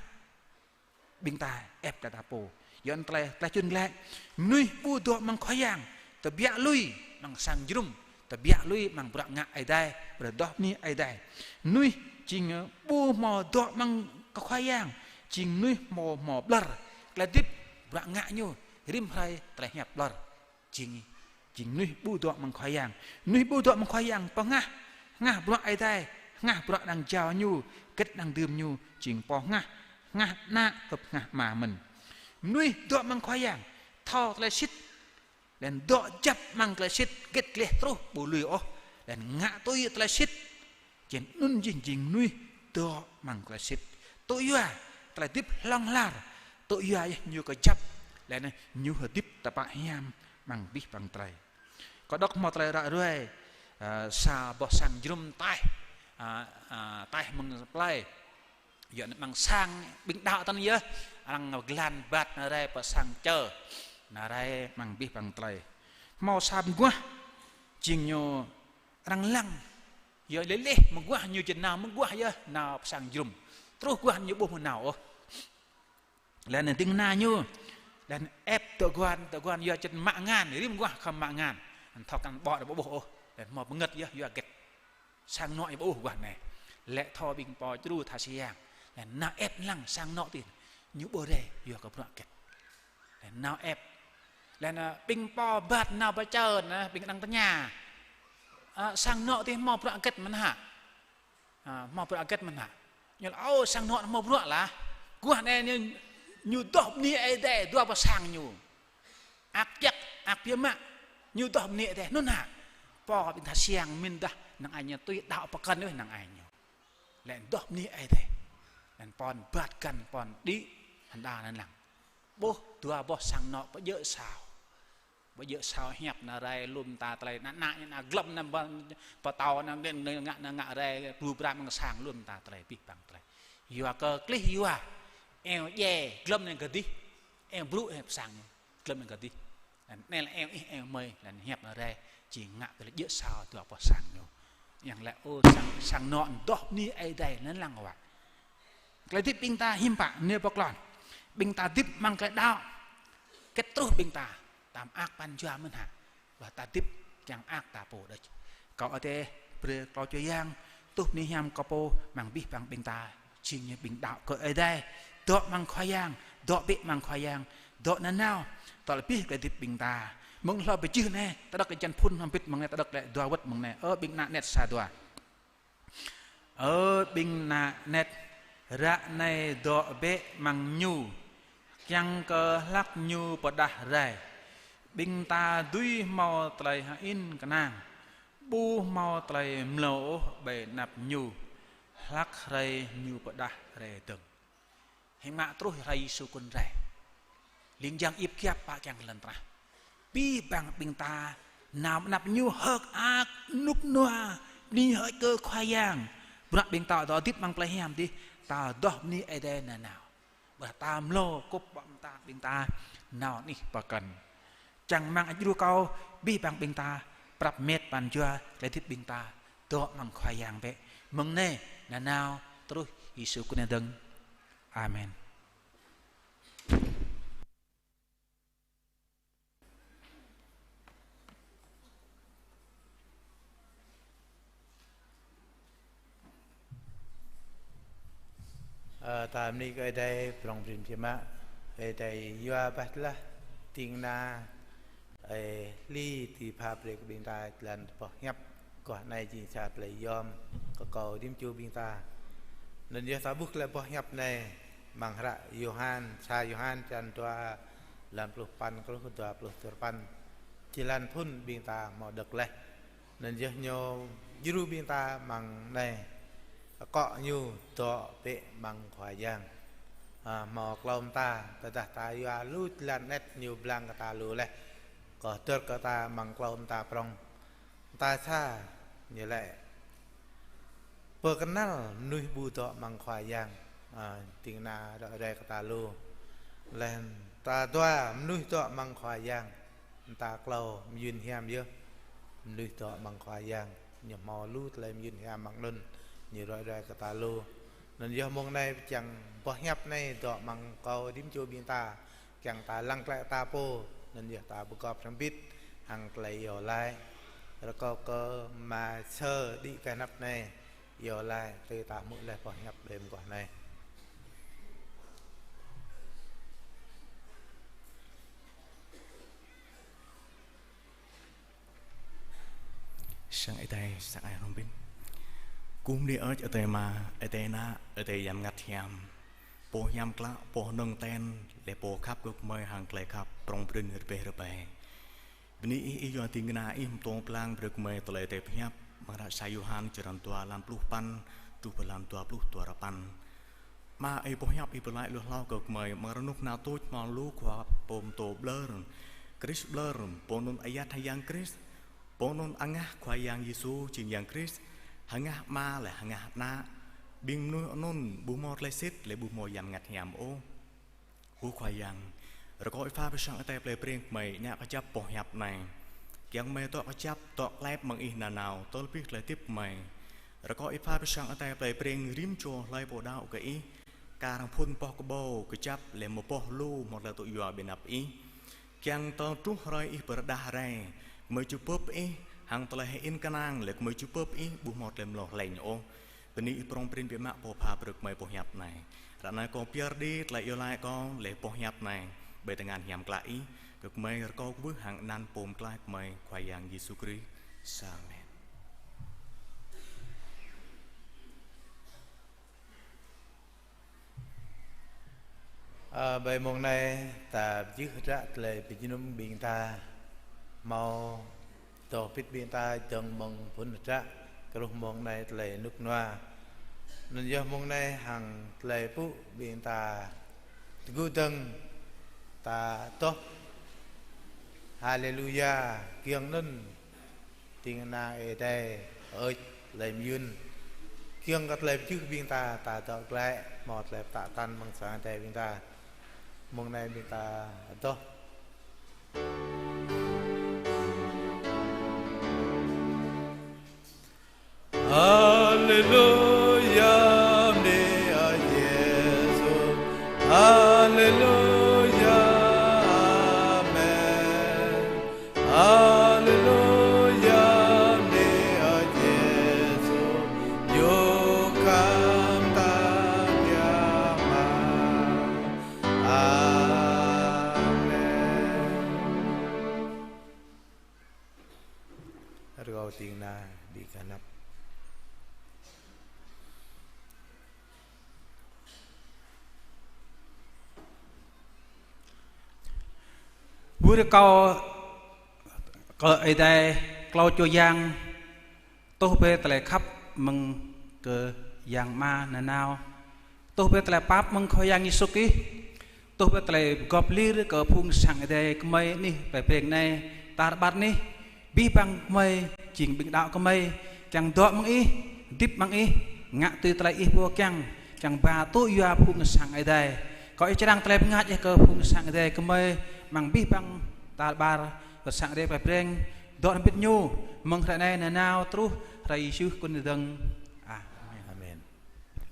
Ƀing ta ĕp kơ ta pô. Yua anŭn tơlơi, tơlơi čun glăi, mơnuih ƀu dŏ amăng Khua Yang, tơbiă lui amăng sang jơnum, tơbiă lui amăng bruă ngă Ơi Adai, ƀôdah dŏ bơni Ơi Adai. Mơnuih jing ƀu hmâo dŏ amăng kơ Khua Yang, jing mơnuih hmâo, hmâo ƀlŏr tơlơi hơdip, bruă ngă ñu, rĭm hrơi tơlơi hiăp ƀlŏr. Jing, jing mơnuih ƀu dŏ amăng Khua Yang. Mơnuih ƀu dŏ amăng Khua Yang, pô hngah, hngah bruă Ơi Adai, hngah bruă arăng jao ñu, hơget arăng dưm ñu, jing pô hngah, hngah ană, hơ̆p hngah ama mơ̆n. Mơnuih dŏ amăng Khua Yang, thâo tơlơi sĭt, laih anŭn dŏ kơjăp amăng tơlơi sĭt, hơget gleh truh ƀu lui ôh, laih anŭn ngă tui tơlơi sĭt. Jing anŭn jing, jing mơnuih dŏ amăng tơlơi sĭt. Tŭ yua tơlơi hơdip hlŏng lar, tŭ yua yơh ñu kơjăp, laih anŭn ñu hơdip tơpă hiam amăng abih bang tơlơi. Kâo đŏk hmâo tơlơi ră ruai, ơ, sa boh sang jơnum taih, ơ, ơ, taih mơ̆ng plơi. Yua anŭn amăng sang ƀing đaŏ tơ̆n yơh, arăng glan bat nao rai pơ sang čơ, nao rai amăng abih bang tơlơi. Hmâo sa mơguah, jing ñu arăng lăng, yua lĕ leh mơguah ñu či nao mơguah yơh, nao pơ sang jơnum. Truh guah ñu ƀu hmâo nao ôh. Laih anŭn ding kơna ñu, laih anŭn ĕp tơguan, tơguan yua či mă ngăn, rĭm guah khŏm mă ngăn. Anŭn thâo kăn ƀô̆ đa ƀu ƀuh ôh, laih anŭn hmâo bơngơ̆t yơh, yua hơget. Sang anŏ ñu ƀu ƀuh guah anai. Lĕ thâo ƀing pô čru tha siang. Laih anŭn nao ĕp lăng sang anŏ tih. Ñu ƀu rai yua kơ bruă hơget. Laih anŭn nao ĕp. Laih anŭn, ơ, ƀing pô bat nao pơ čơ anŭn, ƀing đang tơña. Ơ, sang anŏ tih hmâo bruă hơget mơ̆n hă? Ơ, hmâo bruă hơget mơ̆n hă? Ñu laĭ, ơ, sang anŏ hmâo bruă lah. Guah anai ñu, ñu dŏ bơni Ơi Adai, dua pơ sang ñu. Ak jăk, ak biă mă, ñu dŏ bơni Ơi Adai, anŭn hă? Pô ƀing tha siang mĭn dah, năng ai ñu tui đaŏ pơkŏn yơh năng ai ñu. Laih anŭn dŏ bơni Ơi Adai. Laih anŭn pô anŭn bat găn, pô anŭn đĭ, hơnđa anŭn lăng. Ƀuh dua boh sang anŏ pơjơ̆ sao. Pơjơ̆ sao hiăp nao rai lŏm ta tơlơi, ană, ană, ană glŏm anŭn pơ, pơtao anŭn ngă, ngă, ngă rai bru bra amăng sang lŏm ta tơlơi, abih bang tơlơi. Yua kơ klih yua, eo djai, glŏm anŭn kơdih, eo brŭ, eo pơ sang, glŏm anŭn kơdih. Laih anŭn eo ih, eo mơi, laih anŭn hiăp nao rai, či ngă tơlơi djơ̆ sao dua boh sang ñu. Yang laĭ, ơ, sang, sang anŏ dŏ bơni Ơi Adai, anŭn lăng wă. Tơlơi hơdip ƀing ta hiư̆m pă, anai pơklŏn. Ƀing ta hơdip amăng tơlơi đaŏ. Hơget truh ƀing ta, ta mơak pran jua mơ̆n hă. Wah ta hơdip kiăng mơak ta pô đôč. Kâo Ơi Adai brơi klâo čô yang, tuh bơni hiam kơ pô amăng abih bang ƀing ta, jing ñu ƀing đaŏ kơ Ơi Adai, dŏ amăng Khua Yang, dŏ bĕ amăng Khua Yang, dŏ nanao, tơl abih tơlơi hơdip ƀing ta. Mơ̆ng hlâo pơjưh anai, ta đŏk lĕ črăn phŭn hơbĭt mơ̆ng anai, ta đŏk lĕ dua wơ̆t mơ̆ng anai. Ơ ƀing ană anet sa dua. Ơ ƀing ană anet, ră anai dŏ bĕ amăng ñu, kiăng kơ hlak ñu pơrơđah rai. Ƀing ta dưi hmâo tơlơi hơĭn kơnang, ƀu hmâo tơlơi mlâo ôh ƀơi anăp ñu, hlak hrơi ñu pơrơđah rai dơ̆ng. Hiư̆m mă truh hrơi Yêsu kŭn rai. Ling jang ip giap pă kiăng lŏn tơnah. Abih bang ƀing ta Nao anăp ñu hơ̆k mơak, rơnŭk rơnua, bơni hơơč kơ Khua Yang. Bruă ƀing ta dŏ hơdip amăng plei hiam adih, ta adoh bơni Ơi Adai nanao. Ƀơi ta mlâo kŭp ƀô̆ mơta ƀing ta nao anih pơkŏn. Čang rơmang ăt djru kâo abih bang ƀing ta prăp met pran jua tơlơi hơdip ƀing ta dŏ amăng Khua Yang bĕ. Mơ̆ng anai nanao truh Yêsu Krist dơ̆ng. Amen. Ơ, ta bơni kơ Ơi Adai prŏng prin biă mă, Ơi Adai yua bah tơlah ding kơna, ơ, hli ti pha brơi kơ ƀing ta jơlan boh hiăp. Guah anai jing sa tơlơi yom kơ kâo rĭm čô ƀing ta. Anŭn yơh ta ƀuh tơlơi boh hiăp anai amăng hră Yôhan, sa Yôhan črăn dua, lăm pluh păn truh dua pluh duapăn. Jơlan phŭn ƀing ta hmâo đŏk laih. Anŭn yơh ñu djru ƀing ta amăng anai, akŏ ñu dŏ bĕ amăng Khua Yang. Ha, hmâo klâo mơta, tơdah ta yua lu jơlan anet ñu blang kơ ta lu laih. Kơ hơdơr kơ ta amăng klâo mơta prŏng. Mơta sa, ñu laĭ: Pơkơnăl mơnuih ƀu dŏ amăng Khua Yang. Ha, ding kơna ră ruai kơ ta lu. Laih mơta dua, mơnuih dŏ amăng Khua Yang. Mơta klâo, mơyŭn hiam yơh. Mơnuih dŏ amăng Khua Yang, ñu hmâo lu tơlơi mơyŭn hiam amăng anŭn, ñu ră ruai kơ ta lu. Anŭn yơh mông anai pơčang boh hiăp anai dŏ amăng kâo rĭm čô ƀing ta, kiăng ta lăng glaĭ ta pô, anŭn yơh ta pơgop hrŏm hơbĭt hăng tơlơi iâu laĭ. Rơkâo kơ mơsơ đĭ kơ anăp anai, iâu laĭ tơdah ta hmư̆ laih boh hiăp đêm guah anai. Sang Ơi Adai, sang ai hrŏm hơbĭt. Kơkuh bơni hơơč Ơi Adai Ama, Ơi Adai Ană, Ơi Adai Yang Bơngăt Hiam. Pô hiam klă, pô hơnơ̆ng ten, laih pô khăp kơ gơmơi hăng tơlơi khăp prŏng prin rơbeh rơbai. Bơni Ih, Ih yua ding kơna Ih pơtô pơblang brơi gơmơi tơlơi Ơi Adai pơhiăp, amăng hră sa Yôhan črăn dua, lăm pluh păn truh pơ lăm dua pluh duapăn. Ama ơi, boh hiăp Ih pơlaĭ hluh hlâo kơ gơmơi, amăng rơnŭk nao tuč hmâo lu khua pơtô ƀlŏr, Krist ƀlŏr, pô anŭn ayăt hăng Yang Krist, pô anŭn hơngah Khua Yang Yêsu jing Yang Krist, hơngah Ama laih hơngah Ană. Ƀing mơnuih anŭn ƀu hmâo tơlơi sĭt laih ƀu hmâo Yang Bơngăt Hiam ôh. Ơ Khua Yang, rơkâo Ih pha pơsăng Ơi Adai plei Breng gơmơi ngă kơjăp boh hiăp anai. Kiăng gơmơi dŏ kơjăp, dŏ klep mơ̆ng Ih nanao, tơl abih tơlơi hơdip gơmơi. Rơkâo Ih pha pơsăng Ơi Adai plei Breng rĭm čô hlơi pô đaŏ kơ Ih, kar hăng phŭn boh kơƀâo, kơjăp, laih mơboh lu hmâo tơlơi tŭ yua ƀơi anăp Ih. Kiăng tơl truh hrơi Ih pơrơđah rai, gơmơi čư̆ bưp Ih, hăng tơlơi hơĭn kơnang, laih gơmơi čư̆ bưp Ih, ƀu hmâo tơlơi mlâo hlĕng ôh. Bơni Ih prŏng prin biă mă pô pha brơi kơ gơmơi boh hiăp anai. Ră anai kâo pơyơr đĭ tơlơi iâu laĭ kâo, laih boh hiăp anai ƀơi tơngan hiam klă Ih, kơ gơmơi rơkâo kwưh hăng anăn Pô Pơklaih gơmơi Khua Yang Yêsu Krist. Amen. Ơ, ƀơi mông anai ta pơjưh hră tơlơi pơjơnum ƀing ta hmâo dŏ hơbĭt ƀing ta dơ̆ng mơ̆ng phŭn hră, kơruh mông anai tơlơi rơnŭk rơnua. Anŭn yơh mông anai hăng tơlơi pŭ ƀing ta tơgŭ dơ̆ng ta adoh Haleluya, kiăng anŭn ding kơna Ơi Adai hơơč tơlơi mơyŭn. Kiăng kơ tơlơi pơjưh ƀing ta, ta dŏ glaĭ hmâo tơlơi pơtă tăn mơ̆ng sang Ơi Adai ƀing ta. Mông anai ƀing ta adoh. Haleluya, bơni Ơi Yêsu. Haleluya, amen. Haleluya, bơni Ơi Yêsu. Ñu khăp ta biă mă. Amen. Rơkâo ding kơna đĭ kơ anăp. Wơr rơkâo kơ Ơi Adai, klâo čô yang, tuh bĕ tơlơi khăp mơ̆ng kơ Yang Ama nanao. Tuh bĕ tơlơi pap mơ̆ng Khua Yang Yêsu Krist. Tuh bĕ tơlơi gŏp lir kơ phung sang Ơi Adai gơmơi anih plei Breng anai, tar ƀar anih. Abih bang gơmơi jing ƀing đaŏ gơmơi, kiăng dŏ amăng Ih, hơdip amăng Ih, ngă tui tơlơi Ih pô kiăng, kiăng ba tŭ yua phung sang Ơi Adai. Kâo Ih čơrang tơlơi bơngač Ih kơ phung sang Ơi Adai gơmơi, amăng abih bang tal ƀar kơ sang Ơi Adai plei Breng, dŏ hrŏm hơbĭt ñu, mơ̆ng hrơi anai nanao truh hrơi Yêsu kơkuh dơ̆ng. A-